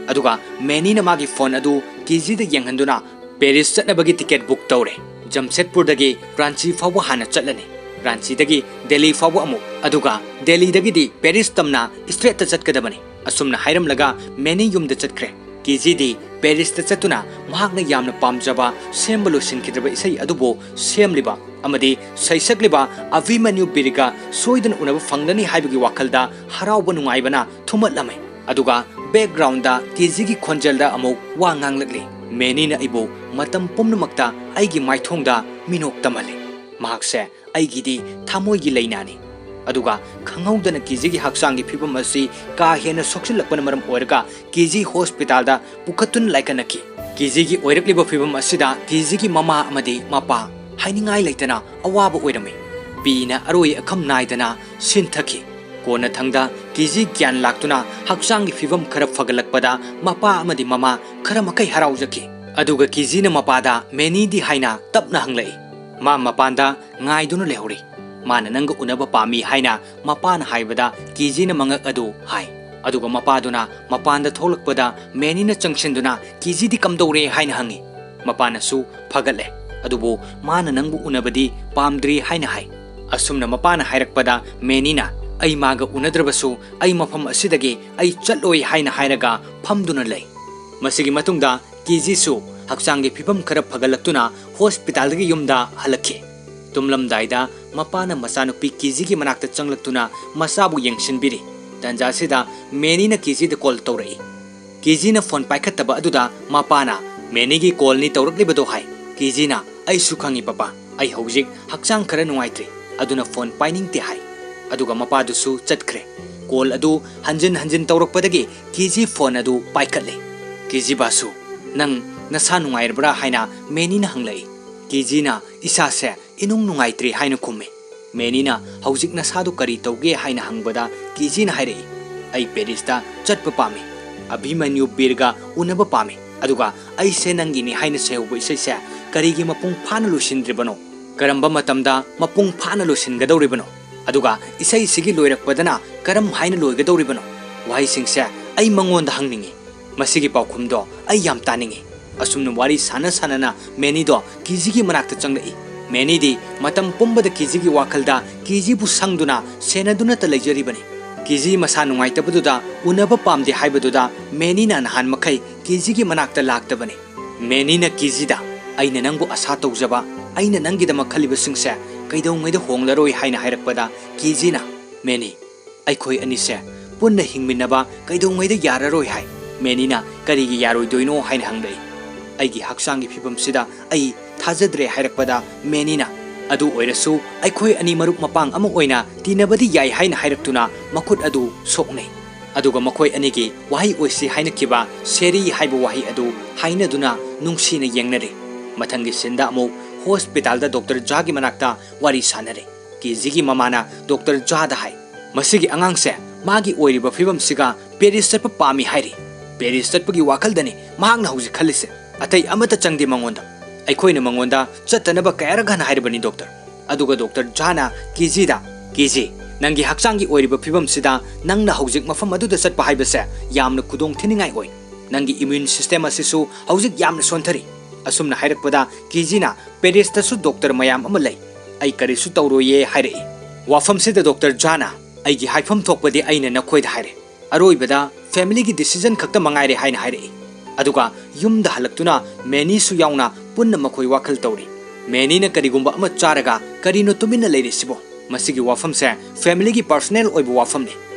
ꯑꯗꯨꯒ ꯃꯦꯅꯤꯅ ꯃꯥꯒꯤ ꯐꯣꯟ ꯑꯗꯨ ꯀꯦꯖꯤꯗ ꯌꯦꯡꯍꯟꯗꯨꯅ, "ꯄꯦꯔꯤꯁ ꯆꯠꯅꯕꯒꯤ ꯇꯤꯀꯦꯠ ꯕꯨꯛ ꯇꯧꯔꯦ꯫ ꯖꯝꯁꯦꯠꯄꯨꯔꯗꯒꯤ ꯔꯥꯟꯆꯤ ꯐꯥꯎꯕ ꯍꯥꯟꯅ ꯆꯠꯂꯅꯤ꯫ ꯔꯥꯟꯆꯤꯗꯒꯤ ꯗꯦꯜꯂꯤ ꯐꯥꯎꯕ ꯑꯃꯨꯛ, ꯑꯗꯨꯒ ꯗꯦꯜꯂꯤꯗꯒꯤꯗꯤ ꯄꯦꯔꯤꯁ ꯇꯝꯅ ꯁ꯭ꯇ꯭ꯔꯦꯠꯇ ꯆꯠꯀꯗꯕꯅꯤ꯫ ꯑꯁꯨꯝꯅ ꯍꯥꯏꯔꯝꯂꯒ ꯃꯦꯅꯤ ꯌꯨꯝꯗ ꯆꯠꯈ꯭ꯔꯦ꯫ ꯀꯦꯖꯤꯗꯤ ꯄꯦꯔꯤꯁꯇ ꯆꯠꯇꯨꯅ ꯃꯍꯥꯛꯅ ꯌꯥꯝꯅ ꯄꯥꯝꯖꯕ ꯁꯦꯝꯕ ꯂꯣꯏꯁꯤꯟꯈꯤꯗ꯭ꯔꯕ ꯏꯁꯩ ꯑꯗꯨꯕꯨ ꯁꯦꯝꯂꯤꯕ ꯑꯃꯗꯤ ꯁꯩꯁꯛꯂꯤꯕ ꯑꯚꯤꯃꯟꯌꯨ ꯕꯤꯔꯒ ꯁꯣꯏꯗꯅ ꯎꯅꯕ ꯐꯪꯂꯅꯤ ꯍꯥꯏꯕꯒꯤ ꯋꯥꯈꯜꯗ ꯍꯔꯥꯎꯕ ꯅꯨꯡꯉꯥꯏꯕꯅ ꯊꯨꯝꯍꯠꯂꯝꯃꯤ꯫ ꯑꯗꯨꯒ ꯕꯦꯛꯒ꯭ꯔꯥꯎꯟꯗ ꯀꯦꯖꯤꯒꯤ ꯈꯣꯟꯖꯦꯜꯗ ꯑꯃꯨꯛ ꯋꯥ ꯉꯥꯡꯂꯛꯂꯤ꯫ ꯃꯦꯅꯤꯅ ꯑꯩꯕꯨ ꯃꯇꯝ ꯄꯨꯝꯅꯃꯛꯇ ꯑꯩꯒꯤ ꯃꯥꯏꯊꯣꯡꯗ ꯃꯤꯅꯣꯛ ꯇꯝꯍꯜꯂꯤ꯫ ꯃꯍꯥꯛꯁꯦ ꯑꯩꯒꯤꯗꯤ ꯊꯃꯣꯏꯒꯤ ꯂꯩꯅꯥꯅꯤ꯫ ꯑꯗꯨꯒ ꯈꯪꯍꯧꯗꯅ ꯀꯦꯖꯤꯒꯤ ꯍꯛꯆꯥꯡꯒꯤ ꯐꯤꯕꯝ ꯑꯁꯤ ꯀꯥ ꯍꯦꯟꯅ ꯁꯣꯛꯆꯤꯜꯂꯛꯄꯅ ꯃꯔꯝ ꯑꯣꯏꯔꯒ ꯀꯦꯖꯤ ꯍꯣꯁꯄꯤꯇꯥꯜꯗ ꯄꯨꯈꯠꯇꯨꯅ ꯂꯥꯏꯀꯠꯅꯈꯤ꯫ ꯀꯦꯖꯤꯒꯤ ꯑꯣꯏꯔꯛꯂꯤꯕ ꯐꯤꯕꯝ ꯑꯁꯤꯗ ꯀꯦꯖꯤꯒꯤ ꯃꯃꯥ ꯑꯃꯗꯤ ꯃꯄꯥ ꯍꯥꯏꯅꯤꯡꯉꯥꯏ ꯂꯩꯇꯅ ꯑꯋꯥꯕ ꯑꯣꯏꯔꯝꯃꯤ꯫ ꯄꯤꯅ ꯑꯔꯣꯏ ꯑꯈꯝ ꯅꯥꯏꯗꯅ ꯁꯤꯟꯊꯈꯤ꯫ ꯀꯣꯟꯅꯊꯪꯗ ꯀꯦꯖꯤ ꯒ꯭ꯌꯥꯟ ꯂꯥꯛꯇꯨꯅ ꯍꯛꯆꯥꯡꯒꯤ ꯐꯤꯕꯝ ꯈꯔ ꯐꯒꯠꯂꯛꯄꯗ ꯃꯄꯥ ꯑꯃꯗꯤ ꯃꯃꯥ ꯈꯔ ꯃꯈꯩ ꯍꯔꯥꯎꯖꯈꯤ꯫ ꯑꯗꯨꯒ ꯀꯦꯖꯤꯅ ꯃꯄꯥꯗ ꯃꯦꯅꯤꯗꯤ ꯍꯥꯏꯅ ꯇꯞꯅ ꯍꯪꯂꯛꯏ꯫ ꯃꯥ ꯃꯄꯥꯟꯗ ꯉꯥꯏꯗꯨꯅ ꯂꯩꯍꯧꯔꯤ꯫ ꯃꯥꯅ ꯅꯪꯒ ꯎꯅꯕ ꯄꯥꯝꯃꯤ ꯍꯥꯏꯅ ꯃꯄꯥꯅ ꯍꯥꯏꯕꯗ ꯀꯦꯖꯤꯅ ꯃꯉꯛ ꯑꯗꯨ ꯍꯥꯏ꯫ ꯑꯗꯨꯒ ꯃꯄꯥꯗꯨꯅ ꯃꯄꯥꯟꯗ ꯊꯣꯛꯂꯛꯄꯗ ꯃꯦꯅꯤꯅ ꯆꯪꯁꯤꯟꯗꯨꯅ ꯀꯦꯖꯤꯗꯤ ꯀꯝꯗꯧꯔꯦ ꯍꯥꯏꯅ ꯍꯪꯉꯤ꯫ ꯃꯄꯥꯅꯁꯨ ꯐꯒꯠꯂꯦ, ꯑꯗꯨꯕꯨ ꯃꯥꯅ ꯅꯪꯕꯨ ꯎꯅꯕꯗꯤ ꯄꯥꯝꯗ꯭ꯔꯤ ꯍꯥꯏꯅ ꯍꯥꯏ꯫ ꯑꯁꯨꯝꯅ ꯃꯄꯥꯅ ꯍꯥꯏꯔꯛꯄꯗ ꯃꯦꯅꯤꯅ ꯑꯩ ꯃꯥꯒ ꯎꯅꯗ꯭ꯔꯕꯁꯨ ꯑꯩ ꯃꯐꯝ ꯑꯁꯤꯗꯒꯤ ꯑꯩ ꯆꯠꯂꯣꯏ ꯍꯥꯏꯅ ꯍꯥꯏꯔꯒ ꯐꯝꯗꯨꯅ ꯂꯩ꯫ ꯃꯁꯤꯒꯤ ꯃꯇꯨꯡꯗ ꯀꯦꯖꯤꯁꯨ ꯍꯛꯆꯥꯡꯒꯤ ꯐꯤꯕꯝ ꯈꯔ ꯐꯒꯠꯂꯛꯇꯨꯅ ꯍꯣꯁꯄꯤꯇꯥꯜꯗꯒꯤ ꯌꯨꯝꯗ ꯍꯜꯂꯛꯈꯤ꯫ ꯇꯨꯝꯂꯝꯗꯥꯏꯗ ꯃꯄꯥꯅ ꯃꯆꯥꯅꯨꯄꯤ ꯀꯦꯖꯤꯒꯤ ꯃꯅꯥꯛꯇ ꯆꯪꯂꯛꯇꯨꯅ ꯃꯆꯥꯕꯨ ꯌꯦꯡꯁꯤꯟꯕꯤꯔꯤ꯫ ꯇꯟꯖꯥꯁꯤꯗ ꯃꯦꯅꯤꯅ ꯀꯦꯖꯤꯗ ꯀꯣꯜ ꯇꯧꯔꯛꯏ꯫ ꯀꯦꯖꯤꯅ ꯐꯣꯟ ꯄꯥꯏꯈꯠꯇꯕ ꯑꯗꯨꯗ ꯃꯄꯥꯅ ꯃꯦꯅꯤꯒꯤ ꯀꯣꯜꯅꯤ ꯇꯧꯔꯛꯂꯤꯕꯗꯣ ꯍꯥꯏ꯫ ꯀꯦꯖꯤꯅ ꯑꯩꯁꯨ ꯈꯪꯉꯤ ꯄꯄꯥ, ꯑꯩ ꯍꯧꯖꯤꯛ ꯍꯛꯆꯥꯡ ꯈꯔ ꯅꯨꯡꯉꯥꯏꯇ꯭ꯔꯤ, ꯑꯗꯨꯅ ꯐꯣꯟ ꯄꯥꯏꯅꯤꯡꯗꯦ ꯍꯥꯏ꯫ ꯑꯗꯨꯒ ꯃꯄꯥꯗꯨꯁꯨ ꯆꯠꯈ꯭ꯔꯦ꯫ ꯀꯣꯜ ꯑꯗꯨ ꯍꯟꯖꯤꯟ ꯍꯟꯖꯤꯟ ꯇꯧꯔꯛꯄꯗꯒꯤ ꯀꯦꯖꯤ ꯐꯣꯟ ꯑꯗꯨ ꯄꯥꯏꯈꯠꯂꯦ꯫ ꯀꯦꯖꯤ ꯕꯥꯁꯨ, ꯅꯪ ꯅꯁꯥ ꯅꯨꯡꯉꯥꯏꯔꯕ꯭ꯔꯥ ꯍꯥꯏꯅ ꯃꯦꯅꯤꯅ ꯍꯪꯂꯛꯏ꯫ ꯀꯦꯖꯤꯅ ꯏꯁꯥꯁꯦ ꯏꯅꯨꯡ ꯅꯨꯡꯉꯥꯏꯇ꯭ꯔꯤ ꯍꯥꯏꯅ ꯈꯨꯝꯃꯤ꯫ ꯃꯦꯅꯤꯅ ꯍꯧꯖꯤꯛ ꯅꯁꯥꯗꯨ ꯀꯔꯤ ꯇꯧꯒꯦ ꯍꯥꯏꯅ ꯍꯪꯕꯗ ꯀꯦꯖꯤꯅ ꯍꯥꯏꯔꯛꯏ, ꯑꯩ ꯄꯦꯔꯤꯁꯇ ꯆꯠꯄ ꯄꯥꯝꯃꯤ, ꯑꯚꯤꯃꯟꯌꯨ ꯕꯤꯔꯒ ꯎꯅꯕ ꯄꯥꯝꯃꯤ, ꯑꯗꯨꯒ ꯑꯩꯁꯦ ꯅꯪꯒꯤꯅꯤ ꯍꯥꯏꯅ ꯁꯩꯍꯧꯕ ꯏꯁꯩꯁꯦ ꯀꯔꯤꯒꯤ ꯃꯄꯨꯡ ꯐꯥꯅ ꯂꯣꯏꯁꯤꯟꯗ꯭ꯔꯤꯕꯅꯣ? ꯀꯔꯝꯕ ꯃꯇꯝꯗ ꯃꯄꯨꯡ ꯐꯥꯅ ꯂꯣꯏꯁꯤꯟꯒꯗꯧꯔꯤꯕꯅꯣ? ꯑꯗꯨꯒ ꯏꯁꯩꯁꯤꯒꯤ ꯂꯣꯏꯔꯛꯄꯗꯅ ꯀꯔꯝ ꯍꯥꯏꯅ ꯂꯣꯏꯒꯗꯧꯔꯤꯕꯅꯣ? ꯋꯥꯍꯩꯁꯤꯡꯁꯦ ꯑꯩ ꯃꯉꯣꯟꯗ ꯍꯪꯅꯤꯡꯏ꯫ ꯃꯁꯤꯒꯤ ꯄꯥꯎꯈꯨꯝꯗꯣ ꯑꯩ ꯌꯥꯝ ꯇꯥꯅꯤꯡꯏ꯫ ꯑꯁꯨꯝꯅ ꯋꯥꯔꯤ ꯁꯥꯟꯅ ꯁꯥꯟꯅꯅ ꯃꯦꯅꯤꯗꯣ ꯀꯦꯖꯤꯒꯤ ꯃꯅꯥꯛꯇ ꯆꯪꯂꯛꯏ꯫ ꯃꯦꯅꯤꯗꯤ ꯃꯇꯝ ꯄꯨꯝꯕꯗ ꯀꯦꯖꯤꯒꯤ ꯋꯥꯈꯜꯗ ꯀꯦꯖꯤꯕꯨ ꯁꯪꯗꯨꯅ ꯁꯦꯟꯅꯗꯨꯅꯇ ꯂꯩꯖꯔꯤꯕꯅꯤ꯫ ꯀꯦꯖꯤ ꯃꯁꯥ ꯅꯨꯡꯉꯥꯏꯇꯕꯗꯨꯗ ꯎꯅꯕ ꯄꯥꯝꯗꯦ ꯍꯥꯏꯕꯗꯨꯗ ꯃꯦꯅꯤꯅ ꯅꯍꯥꯟ ꯃꯈꯩ ꯀꯦꯖꯤꯒꯤ ꯃꯅꯥꯛꯇ ꯂꯥꯛꯇꯕꯅꯤ꯫ ꯃꯦꯅꯤꯅ ꯀꯦꯖꯤꯗ, "ꯑꯩꯅ ꯅꯪꯕꯨ ꯑꯁꯥ ꯇꯧꯖꯕ, ꯑꯩꯅ ꯅꯪꯒꯤꯗꯃꯛ ꯈꯜꯂꯤꯕꯁꯤꯡꯁꯦ ꯀꯩꯗꯧꯉꯩꯗ ꯍꯣꯡꯂꯔꯣꯏ" ꯍꯥꯏꯅ ꯍꯥꯏꯔꯛꯄꯗ ꯀꯦꯖꯤꯅ, "ꯃꯦꯅꯤ, ꯑꯩꯈꯣꯏ ꯑꯅꯤꯁꯦ ꯄꯨꯟꯅ ꯍꯤꯡꯃꯤꯟꯅꯕ ꯀꯩꯗꯧꯉꯩꯗ ꯌꯥꯔꯔꯣꯏ" ꯍꯥꯏ꯫ ꯃꯦꯅꯤꯅ, "ꯀꯔꯤꯒꯤ ꯌꯥꯔꯣꯏꯗꯣꯏꯅꯣ?" ꯍꯥꯏꯅ ꯍꯪꯂꯛꯏ꯫ "ꯑꯩꯒꯤ ꯍꯛꯆꯥꯡꯒꯤ ꯐꯤꯕꯝꯁꯤꯗ ꯑꯩ ꯊꯥꯖꯗ꯭ꯔꯦ" ꯍꯥꯏꯔꯛꯄꯗ ꯃꯦꯅꯤꯅ, "ꯑꯗꯨ ꯑꯣꯏꯔꯁꯨ ꯑꯩꯈꯣꯏ ꯑꯅꯤ ꯃꯔꯨꯞ ꯃꯄꯥꯡ ꯑꯃ ꯑꯣꯏꯅ ꯇꯤꯟꯅꯕꯗꯤ ꯌꯥꯏ" ꯍꯥꯏꯅ ꯍꯥꯏꯔꯛꯇꯨꯅ ꯃꯈꯨꯠ ꯑꯗꯨ ꯁꯣꯛꯅꯩ꯫ ꯑꯗꯨꯒ ꯃꯈꯣꯏ ꯑꯅꯤꯒꯤ ꯋꯥꯍꯩ ꯑꯣꯏꯁꯤ ꯍꯥꯏꯅꯈꯤꯕ "ꯁꯦꯔꯤ" ꯍꯥꯏꯕ ꯋꯥꯍꯩ ꯑꯗꯨ ꯍꯥꯏꯅꯗꯨꯅ ꯅꯨꯡꯁꯤꯅ ꯌꯦꯡꯅꯔꯤ꯫ ꯃꯊꯪꯒꯤ ꯁꯤꯟꯗ ꯑꯃꯨꯛ ꯍꯣꯁꯄꯤꯇꯥꯜꯗ ꯗꯣꯛꯇꯔ ꯖꯥꯒꯤ ꯃꯅꯥꯛꯇ ꯋꯥꯔꯤ ꯁꯥꯟꯅꯔꯤ꯫ ꯀꯦꯖꯤꯒꯤ ꯃꯃꯥꯅ ꯗꯣꯛꯇꯔ ꯖꯥꯗ ꯍꯥꯏ, "ꯃꯁꯤꯒꯤ ꯑꯉꯥꯡꯁꯦ ꯃꯥꯒꯤ ꯑꯣꯏꯔꯤꯕ ꯐꯤꯕꯝꯁꯤꯒ ꯄꯦꯔꯤꯁ ꯆꯠꯄ ꯄꯥꯝꯃꯤ ꯍꯥꯏꯔꯤ꯫ ꯄꯦꯔꯤꯁ ꯆꯠꯄꯒꯤ ꯋꯥꯈꯜꯗꯅꯤ ꯃꯍꯥꯛꯅ ꯍꯧꯖꯤꯛ ꯈꯜꯂꯤꯁꯦ꯫ ꯑꯇꯩ ꯑꯃꯠꯇ ꯆꯪꯗꯦ ꯃꯉꯣꯟꯗ꯫ ꯑꯩꯈꯣꯏꯅ ꯃꯉꯣꯟꯗ ꯆꯠꯇꯅꯕ ꯀꯌꯥꯔꯛ ꯍꯟꯅ ꯍꯥꯏꯔꯕꯅꯤ ꯗꯣꯛꯇꯔ"꯫ ꯑꯗꯨꯒ ꯗꯣꯛꯇꯔ ꯖꯥꯅ ꯀꯦꯖꯤꯗ, "ꯀꯦꯖꯤ, ꯅꯪꯒꯤ ꯍꯛꯆꯥꯡꯒꯤ ꯑꯣꯏꯔꯤꯕ ꯐꯤꯕꯝꯁꯤꯗ ꯅꯪꯅ ꯍꯧꯖꯤꯛ ꯃꯐꯝ ꯑꯗꯨꯗ ꯆꯠꯄ ꯍꯥꯏꯕꯁꯦ ꯌꯥꯝꯅ ꯈꯨꯗꯣꯡ ꯊꯤꯅꯤꯡꯉꯥꯏ ꯑꯣꯏ꯫ ꯅꯪꯒꯤ ꯏꯃ꯭ꯌꯨꯟ ꯁꯤꯁꯇꯦꯝ ꯑꯁꯤꯁꯨ ꯍꯧꯖꯤꯛ ꯌꯥꯝꯅ ꯁꯣꯟꯊꯔꯤ"꯫ ꯑꯁꯨꯝꯅ ꯍꯥꯏꯔꯛꯄꯗ ꯀꯦꯖꯤꯅ, "ꯄꯦꯔꯤꯁꯇꯁꯨ ꯗꯣꯛꯇꯔ ꯃꯌꯥꯝ ꯑꯃ ꯂꯩ, ꯑꯩ ꯀꯔꯤꯁꯨ ꯇꯧꯔꯣꯏꯌꯦ" ꯍꯥꯏꯔꯛꯏ꯫ ꯋꯥꯐꯝꯁꯤꯗ ꯗꯣꯛꯇꯔ ꯖꯥꯅ, "ꯑꯩꯒꯤ ꯍꯥꯏꯐꯝ ꯊꯣꯛꯄꯗꯤ ꯑꯩꯅ ꯅꯈꯣꯏꯗ ꯍꯥꯏꯔꯦ꯫ ꯑꯔꯣꯏꯕꯗ ꯐꯦꯃꯤꯂꯤꯒꯤ ꯗꯤꯁꯤꯖꯟ ꯈꯛꯇ ꯃꯉꯥꯏꯔꯦ" ꯍꯥꯏꯅ ꯍꯥꯏꯔꯛꯏ꯫ ꯑꯗꯨꯒ ꯌꯨꯝꯗ ꯍꯜꯂꯛꯇꯨꯅ ꯃꯦꯅꯤꯁꯨ ꯌꯥꯎꯅ ꯄꯨꯟꯅ ꯃꯈꯣꯏ ꯋꯥꯈꯜ ꯇꯧꯔꯤ꯫ ꯃꯦꯅꯤꯅ ꯀꯔꯤꯒꯨꯝꯕ ꯑꯃ ꯆꯥꯔꯒ ꯀꯔꯤꯅꯣ ꯇꯨꯃꯤꯟꯅ ꯂꯩꯔꯤꯁꯤꯕꯣ? ꯃꯁꯤꯒꯤ ꯋꯥꯐꯝꯁꯦ ꯐꯦꯃꯤꯂꯤꯒꯤ ꯄꯔꯁꯣꯅꯦꯜ ꯑꯣꯏꯕ ꯋꯥꯐꯝꯅꯤ꯫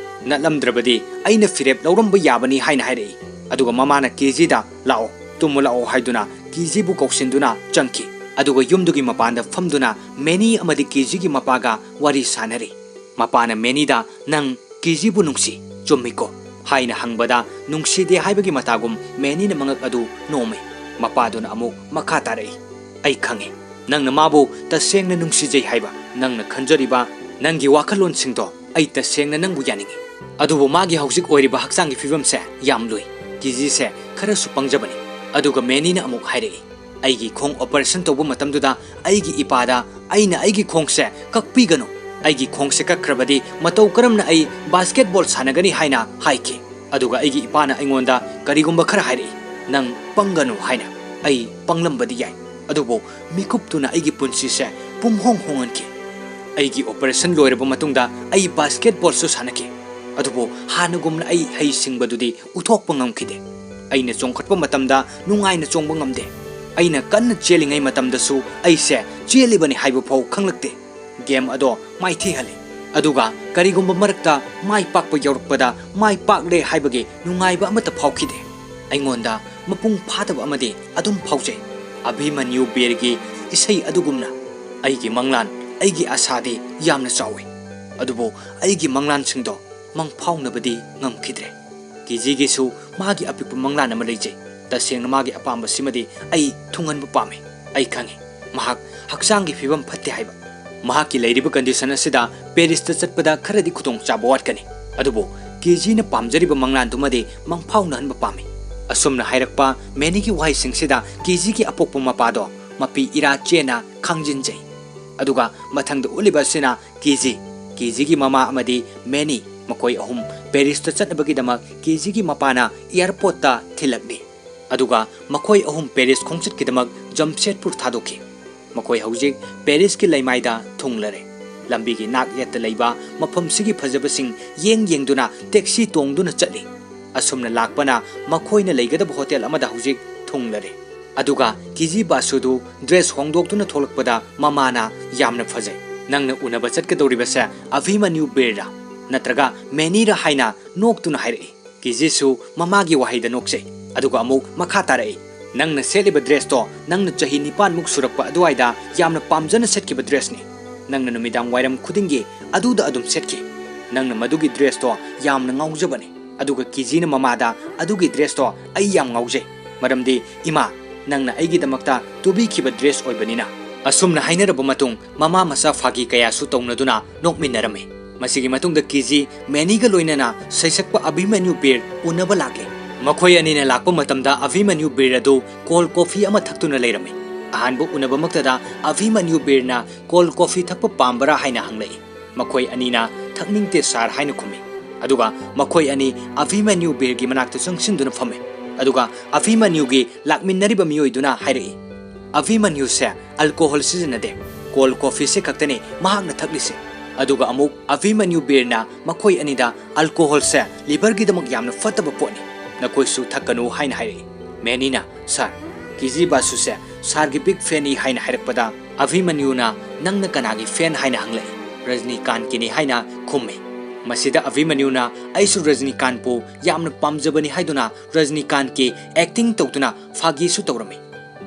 ꯅꯠꯂꯝꯗ꯭ꯔꯕꯗꯤ ꯑꯩꯅ ꯐꯤꯔꯦꯞ ꯂꯧꯔꯝꯕ ꯌꯥꯕꯅꯤ ꯍꯥꯏꯅ ꯍꯥꯏꯔꯛꯏ꯫ ꯑꯗꯨꯒ ꯃꯃꯥꯅ ꯀꯦꯖꯤꯗ, "ꯂꯥꯛꯑꯣ, ꯇꯨꯝꯃꯨ ꯂꯥꯛꯑꯣ" ꯍꯥꯏꯗꯨꯅ ꯀꯦꯖꯤꯕꯨ ꯀꯧꯁꯤꯟꯗꯨꯅ ꯆꯪꯈꯤ꯫ ꯑꯗꯨꯒ ꯌꯨꯝꯗꯨꯒꯤ ꯃꯄꯥꯟꯗ ꯐꯝꯗꯨꯅ ꯃꯦꯅꯤ ꯑꯃꯗꯤ ꯀꯦꯖꯤꯒꯤ ꯃꯄꯥꯒ ꯋꯥꯔꯤ ꯁꯥꯟꯅꯔꯤ꯫ ꯃꯄꯥꯅ ꯃꯦꯅꯤꯗ, "ꯅꯪ ꯀꯦꯖꯤꯕꯨ ꯅꯨꯡꯁꯤ, ꯆꯨꯝꯃꯤꯀꯣ?" ꯍꯥꯏꯅ ꯍꯪꯕꯗ, ꯅꯨꯡꯁꯤꯗꯦ ꯍꯥꯏꯕꯒꯤ ꯃꯇꯥꯒꯨꯝ ꯃꯦꯅꯤꯅ ꯃꯉꯛ ꯑꯗꯨ ꯅꯣꯝꯃꯤ꯫ ꯃꯄꯥꯗꯨꯅ ꯑꯃꯨꯛ ꯃꯈꯥ ꯇꯥꯔꯛꯏ, "ꯑꯩ ꯈꯪꯏ, ꯅꯪꯅ ꯃꯥꯕꯨ ꯇꯁꯦꯡꯅ ꯅꯨꯡꯁꯤꯖꯩ ꯍꯥꯏꯕ꯫ ꯅꯪꯅ ꯈꯟꯖꯔꯤꯕ ꯅꯪꯒꯤ ꯋꯥꯈꯜꯂꯣꯟꯁꯤꯡꯗꯣ ꯑꯩ ꯇꯁꯦꯡꯅ ꯅꯪꯕꯨ ꯌꯥꯅꯤꯡꯏ꯫ ꯑꯗꯨꯕꯨ ꯃꯥꯒꯤ ꯍꯧꯖꯤꯛ ꯑꯣꯏꯔꯤꯕ ꯍꯛꯆꯥꯡꯒꯤ ꯐꯤꯕꯝꯁꯦ ꯌꯥꯝ ꯂꯨꯏ꯫ ꯀꯦꯖꯤꯁꯦ ꯈꯔꯁꯨ ꯄꯪꯖꯕꯅꯤ"꯫ ꯑꯗꯨꯒ ꯃꯦꯅꯤꯅ ꯑꯃꯨꯛ ꯍꯥꯏꯔꯛꯏ, "ꯑꯩꯒꯤ ꯈꯣꯡ ꯑꯣꯄꯔꯦꯁꯟ ꯇꯧꯕ ꯃꯇꯝꯗꯨꯗ ꯑꯩꯒꯤ ꯏꯄꯥꯗ ꯑꯩꯅ ꯑꯩꯒꯤ ꯈꯣꯡꯁꯦ ꯀꯛꯄꯤꯒꯅꯨ, ꯑꯩꯒꯤ ꯈꯣꯡꯁꯦ ꯀꯛꯈ꯭ꯔꯕꯗꯤ ꯃꯇꯧ ꯀꯔꯝꯅ ꯑꯩ ꯕꯥꯁꯀꯦꯠꯕꯣꯜ ꯁꯥꯟꯅꯒꯅꯤ ꯍꯥꯏꯅ ꯍꯥꯏꯈꯤ꯫ ꯑꯗꯨꯒ ꯑꯩꯒꯤ ꯏꯄꯥꯅ ꯑꯩꯉꯣꯟꯗ ꯀꯔꯤꯒꯨꯝꯕ ꯈꯔ ꯍꯥꯏꯔꯛꯏ, 'ꯅꯪ ꯄꯪꯒꯅꯨ' ꯍꯥꯏꯅ꯫ ꯑꯩ ꯄꯪꯂꯝꯕꯗꯤ ꯌꯥꯏ, ꯑꯗꯨꯕꯨ ꯃꯤꯀꯨꯞꯇꯨꯅ ꯑꯩꯒꯤ ꯄꯨꯟꯁꯤꯁꯦ ꯄꯨꯝꯍꯣꯡ ꯍꯣꯡꯍꯟꯈꯤ꯫ ꯑꯩꯒꯤ ꯑꯣꯄꯔꯦꯁꯟ ꯂꯣꯏꯔꯕ ꯃꯇꯨꯡꯗ ꯑꯩ ꯕꯥꯁꯀꯦꯠꯕꯣꯜꯁꯨ ꯁꯥꯟꯅꯈꯤ꯫ ꯑꯗꯨꯕꯨ ꯍꯥꯟꯅꯒꯨꯝꯅ ꯑꯩ ꯍꯩ ꯁꯤꯡꯕꯗꯨꯗꯤ ꯎꯠꯊꯣꯛꯄ ꯉꯝꯈꯤꯗꯦ꯫ ꯑꯩꯅ ꯆꯣꯡꯈꯠꯄ ꯃꯇꯝꯗ ꯅꯨꯡꯉꯥꯏꯅ ꯆꯣꯡꯕ ꯉꯝꯗꯦ꯫ ꯑꯩꯅ ꯀꯟꯅ ꯆꯦꯜꯂꯤꯉꯩ ꯃꯇꯝꯗꯁꯨ ꯑꯩꯁꯦ ꯆꯦꯜꯂꯤꯕꯅꯤ ꯍꯥꯏꯕ ꯐꯥꯎ ꯈꯪꯂꯛꯇꯦ꯫ ꯒꯦꯝ ꯑꯗꯣ ꯃꯥꯏꯊꯤꯍꯜꯂꯤ꯫ ꯑꯗꯨꯒ ꯀꯔꯤꯒꯨꯝꯕ ꯃꯔꯛꯇ ꯃꯥꯏ ꯄꯥꯛꯄ ꯌꯧꯔꯛꯄꯗ ꯃꯥꯏ ꯄꯥꯛꯂꯦ ꯍꯥꯏꯕꯒꯤ ꯅꯨꯡꯉꯥꯏꯕ ꯑꯃꯠꯇ ꯐꯥꯎꯈꯤꯗꯦ꯫ ꯑꯩꯉꯣꯟꯗ ꯃꯄꯨꯡ ꯐꯥꯗꯕ ꯑꯃꯗꯤ ꯑꯗꯨꯝ ꯐꯥꯎꯖꯩ꯫ ꯑꯚꯤꯃꯟꯌꯨ ꯕꯤꯔꯒꯤ ꯏꯁꯩ ꯑꯗꯨꯒꯨꯝꯅ ꯑꯩꯒꯤ ꯃꯪꯂꯥꯟ, ꯑꯩꯒꯤ ꯑꯁꯥꯗꯤ ꯌꯥꯝꯅ ꯆꯥꯎꯏ꯫ ꯑꯗꯨꯕꯨ ꯑꯩꯒꯤ ꯃꯪꯂꯥꯟꯁꯤꯡꯗꯣ ꯃꯪꯐꯥꯎꯅꯕꯗꯤ ꯉꯝꯈꯤꯗ꯭ꯔꯦ꯫ ꯀꯤꯖꯤꯒꯤꯁꯨ ꯃꯥꯒꯤ ꯑꯄꯤꯛꯄ ꯃꯪꯂꯥꯟ ꯑꯃ ꯂꯩꯖꯩ꯫ ꯇꯁꯦꯡꯅ ꯃꯥꯒꯤ ꯑꯄꯥꯝꯕꯁꯤꯃꯗꯤ ꯑꯩ ꯊꯨꯡꯍꯟꯕ ꯄꯥꯝꯃꯤ꯫ ꯑꯩ ꯈꯪꯏ, ꯃꯍꯥꯛ ꯍꯛꯆꯥꯡꯒꯤ ꯐꯤꯕꯝ ꯐꯠꯇꯦ ꯍꯥꯏꯕ꯫ ꯃꯍꯥꯛꯀꯤ ꯂꯩꯔꯤꯕ ꯀꯟꯗꯤꯁꯟ ꯑꯁꯤꯗ ꯄꯦꯔꯤꯁꯇ ꯆꯠꯄꯗ ꯈꯔꯗꯤ ꯈꯨꯗꯣꯡꯆꯥꯕ ꯋꯥꯠꯀꯅꯤ꯫ ꯑꯗꯨꯕꯨ ꯀꯤꯖꯤꯅ ꯄꯥꯝꯖꯔꯤꯕ ꯃꯪꯂꯥꯟꯗꯨꯃꯗꯤ ꯃꯪꯐꯥꯎꯅꯍꯟꯕ ꯄꯥꯝꯃꯤ꯫ ꯑꯁꯨꯝꯅ ꯍꯥꯏꯔꯛꯄ ꯃꯦꯅꯤꯒꯤ ꯋꯥꯍꯩꯁꯤꯡꯁꯤꯗ ꯀꯤꯖꯤꯒꯤ ꯑꯄꯣꯛꯄ ꯃꯄꯥꯗꯣ ꯃꯄꯤ ꯏꯔꯥ ꯆꯦꯟꯅ ꯈꯥꯡꯖꯤꯟꯖꯩ꯫ ꯑꯗꯨꯒ ꯃꯊꯪꯗ ꯎꯠꯂꯤꯕ ꯑꯁꯤꯅ ꯀꯤꯖꯤ, ꯀꯤꯖꯤꯒꯤ ꯃꯃꯥ ꯑꯃꯗꯤ ꯃꯦꯅꯤ, ꯃꯈꯣꯏ ꯑꯍꯨꯝ ꯄꯦꯔꯤꯁꯇ ꯆꯠꯅꯕꯒꯤꯗꯃꯛ ꯀꯤꯖꯤꯒꯤ ꯃꯄꯥꯅ ꯑꯦꯌꯥꯔꯄꯣꯔꯠꯇ ꯊꯤꯜꯂꯛꯂꯤ꯫ ꯑꯗꯨꯒ ꯃꯈꯣꯏ ꯑꯍꯨꯝ ꯄꯦꯔꯤꯁ ꯈꯣꯡꯆꯠꯀꯤꯗꯃꯛ ꯖꯝꯁꯦꯠꯄꯨꯔ ꯊꯥꯗꯣꯛꯈꯤ꯫ ꯃꯈꯣꯏ ꯍꯧꯖꯤꯛ ꯄꯦꯔꯤꯁꯀꯤ ꯂꯩꯃꯥꯏꯗ ꯊꯨꯡꯂꯔꯦ꯫ ꯂꯝꯕꯤꯒꯤ ꯅꯥꯛ ꯌꯦꯠꯇ ꯂꯩꯕ ꯃꯐꯝꯁꯤꯒꯤ ꯐꯖꯕꯁꯤꯡ ꯌꯦꯡ ꯌꯦꯡꯗꯨꯅ ꯇꯦꯛꯁꯤ ꯇꯣꯡꯗꯨꯅ ꯆꯠꯂꯤ꯫ ꯑꯁꯨꯝꯅ ꯂꯥꯛꯄꯅ ꯃꯈꯣꯏꯅ ꯂꯩꯒꯗꯕ ꯍꯣꯇꯦꯜ ꯑꯃꯗ ꯍꯧꯖꯤꯛ ꯊꯨꯡꯂꯔꯦ꯫ ꯑꯗꯨꯒ ꯀꯤꯖꯤ ꯕꯥꯁꯨꯗꯨ ꯗ꯭ꯔꯦꯁ ꯍꯣꯡꯗꯣꯛꯇꯨꯅ ꯊꯣꯛꯂꯛꯄꯗ ꯃꯃꯥꯅ ꯌꯥꯝꯅ ꯐꯖꯩ꯫ "ꯅꯪꯅ ꯎꯅꯕ ꯆꯠꯀꯗꯧꯔꯤꯕꯁꯦ ꯑꯚꯤꯃꯟꯌꯨ ꯕꯤꯔꯔꯥ ꯅꯠꯇ꯭ꯔꯒ ꯃꯦꯅꯤꯔꯥ?" ꯍꯥꯏꯅ ꯅꯣꯛꯇꯨꯅ ꯍꯥꯏꯔꯛꯏ꯫ ꯀꯤꯖꯤꯁꯨ ꯃꯃꯥꯒꯤ ꯋꯥꯍꯩꯗ ꯅꯣꯛꯆꯩ꯫ ꯑꯗꯨꯒ ꯑꯃꯨꯛ ꯃꯈꯥ ꯇꯥꯔꯛꯏ, "ꯅꯪꯅ ꯁꯦꯠꯂꯤꯕ ꯗ꯭ꯔꯦꯁꯇꯣ ꯅꯪꯅ ꯆꯍꯤ ꯅꯤꯄꯥꯟꯃꯨꯛ ꯁꯨꯔꯛꯄ ꯑꯗꯨꯋꯥꯏꯗ ꯌꯥꯝꯅ ꯄꯥꯝꯖꯅ ꯁꯦꯠꯈꯤꯕ ꯗ꯭ꯔꯦꯁꯅꯤ꯫ ꯅꯪꯅ ꯅꯨꯃꯤꯗꯥꯡ ꯋꯥꯏꯔꯝ ꯈꯨꯗꯤꯡꯒꯤ ꯑꯗꯨꯗ ꯑꯗꯨꯝ ꯁꯦꯠꯈꯤ꯫ ꯅꯪꯅ ꯃꯗꯨꯒꯤ ꯗ꯭ꯔꯦꯁꯇꯣ ꯌꯥꯝꯅ ꯉꯥꯎꯖꯕꯅꯤ꯫" ꯑꯗꯨꯒ ꯀꯤꯖꯤꯅ ꯃꯃꯥꯗ, "ꯑꯗꯨꯒꯤ ꯗ꯭ꯔꯦꯁꯇꯣ ꯑꯩ ꯌꯥꯝ ꯉꯥꯎꯖꯩ, ꯃꯔꯝꯗꯤ ꯏꯃꯥ, ꯅꯪꯅ ꯑꯩꯒꯤꯗꯃꯛꯇ ꯇꯨꯕꯤꯈꯤꯕ ꯗ꯭ꯔꯦꯁ ꯑꯣꯏꯕꯅꯤꯅ꯫" ꯑꯁꯨꯝꯅ ꯍꯥꯏꯅꯔꯕ ꯃꯇꯨꯡ ꯃꯃꯥ ꯃꯆꯥ ꯐꯥꯒꯤ ꯀꯌꯥꯁꯨ ꯇꯧꯅꯗꯨꯅ ꯅꯣꯛꯃꯤꯟꯅꯔꯝꯃꯤ꯫ ꯃꯁꯤꯒꯤ ꯃꯇꯨꯡꯗ ꯀꯤꯖꯤ ꯃꯦꯅꯤꯒ ꯂꯣꯏꯅꯅ ꯁꯩꯁꯛꯄ ꯑꯚꯤꯃꯟꯌꯨ ꯕꯤꯔ ꯎꯅꯕ ꯂꯥꯛꯂꯦ꯫ ꯃꯈꯣꯏ ꯑꯅꯤꯅ ꯂꯥꯛꯄ ꯃꯇꯝꯗ ꯑꯚꯤꯃꯟꯌꯨ ꯕꯤꯔ ꯑꯗꯨ ꯀꯣꯜ ꯀꯣꯐꯤ ꯑꯃ ꯊꯛꯇꯨꯅ ꯂꯩꯔꯝꯃꯤ꯫ ꯑꯍꯥꯟꯕ ꯎꯅꯕꯃꯛꯇꯗ ꯑꯚꯤꯃꯟꯌꯨ ꯕꯤꯔꯅ ꯀꯣꯜ ꯀꯣꯐꯤ ꯊꯛꯄ ꯄꯥꯝꯕꯔꯥ ꯍꯥꯏꯅ ꯍꯪꯂꯛꯏ꯫ ꯃꯈꯣꯏ ꯑꯅꯤꯅ "ꯊꯛꯅꯤꯡꯗꯦ ꯁꯥꯔ" ꯍꯥꯏꯅ ꯈꯨꯝꯃꯤ꯫ ꯑꯗꯨꯒ ꯃꯈꯣꯏ ꯑꯅꯤ ꯑꯚꯤꯃꯟꯌꯨ ꯕꯤꯔꯒꯤ ꯃꯅꯥꯛꯇ ꯆꯪꯁꯤꯟꯗꯨꯅ ꯐꯝꯃꯤ꯫ ꯑꯗꯨꯒ ꯑꯚꯤꯃꯟꯌꯨꯒꯤ ꯂꯥꯛꯃꯤꯟꯅꯔꯤꯕ ꯃꯤꯑꯣꯏꯗꯨꯅ ꯍꯥꯏꯔꯛꯏ, "ꯑꯚꯤꯃꯟꯌꯨꯁꯦ ꯑꯜꯀꯣꯍꯣꯜ ꯁꯤꯖꯤꯟꯅꯗꯦ꯫ ꯀꯣꯜ ꯀꯣꯐꯤꯁꯦ ꯈꯛꯇꯅꯤ ꯃꯍꯥꯛꯅ ꯊꯛꯂꯤꯁꯦ꯫" ꯑꯗꯨꯒ ꯑꯃꯨꯛ ꯑꯚꯤꯃꯟꯌꯨ ꯕꯤꯔꯅ ꯃꯈꯣꯏ ꯑꯅꯤꯗ alcoholꯁꯦ liverꯒꯤꯗꯃꯛ ꯌꯥꯝꯅ ꯐꯠꯇꯕ ꯄꯣꯠꯅꯤ, ꯅꯈꯣꯏꯁꯨ ꯊꯛꯀꯅꯨ ꯍꯥꯏꯅ ꯍꯥꯏꯔꯛꯏ꯫ ꯃꯦꯅꯤꯅ, "ꯁꯥꯔ, ꯀꯤꯖꯤ ꯕꯥꯁꯨꯁꯦ ꯁꯥꯔꯒꯤ big fanꯅꯤ" ꯍꯥꯏꯅ ꯍꯥꯏꯔꯛꯄꯗ ꯑꯚꯤꯃꯟꯌꯨꯅ, "ꯅꯪꯅ ꯀꯅꯥꯒꯤ fan?" ꯍꯥꯏꯅ ꯍꯪꯂꯛꯏ꯫ "ꯔꯖꯅꯤꯀꯥꯟꯠꯀꯤꯅꯤ" ꯍꯥꯏꯅ ꯈꯨꯝꯃꯤ꯫ ꯃꯁꯤꯗ ꯑꯚꯤꯃꯟꯌꯨꯅ, "ꯑꯩꯁꯨ ꯔꯖꯅꯤꯀꯥꯟꯠꯄꯨ ꯌꯥꯝꯅ ꯄꯥꯝꯖꯕꯅꯤ" ꯍꯥꯏꯗꯨꯅ ꯔꯖꯅꯤꯀꯥꯟꯠꯀꯤ acting ꯇꯧꯗꯨꯅ ꯐꯥꯒꯤꯁꯨ ꯇꯧꯔꯝꯃꯤ꯫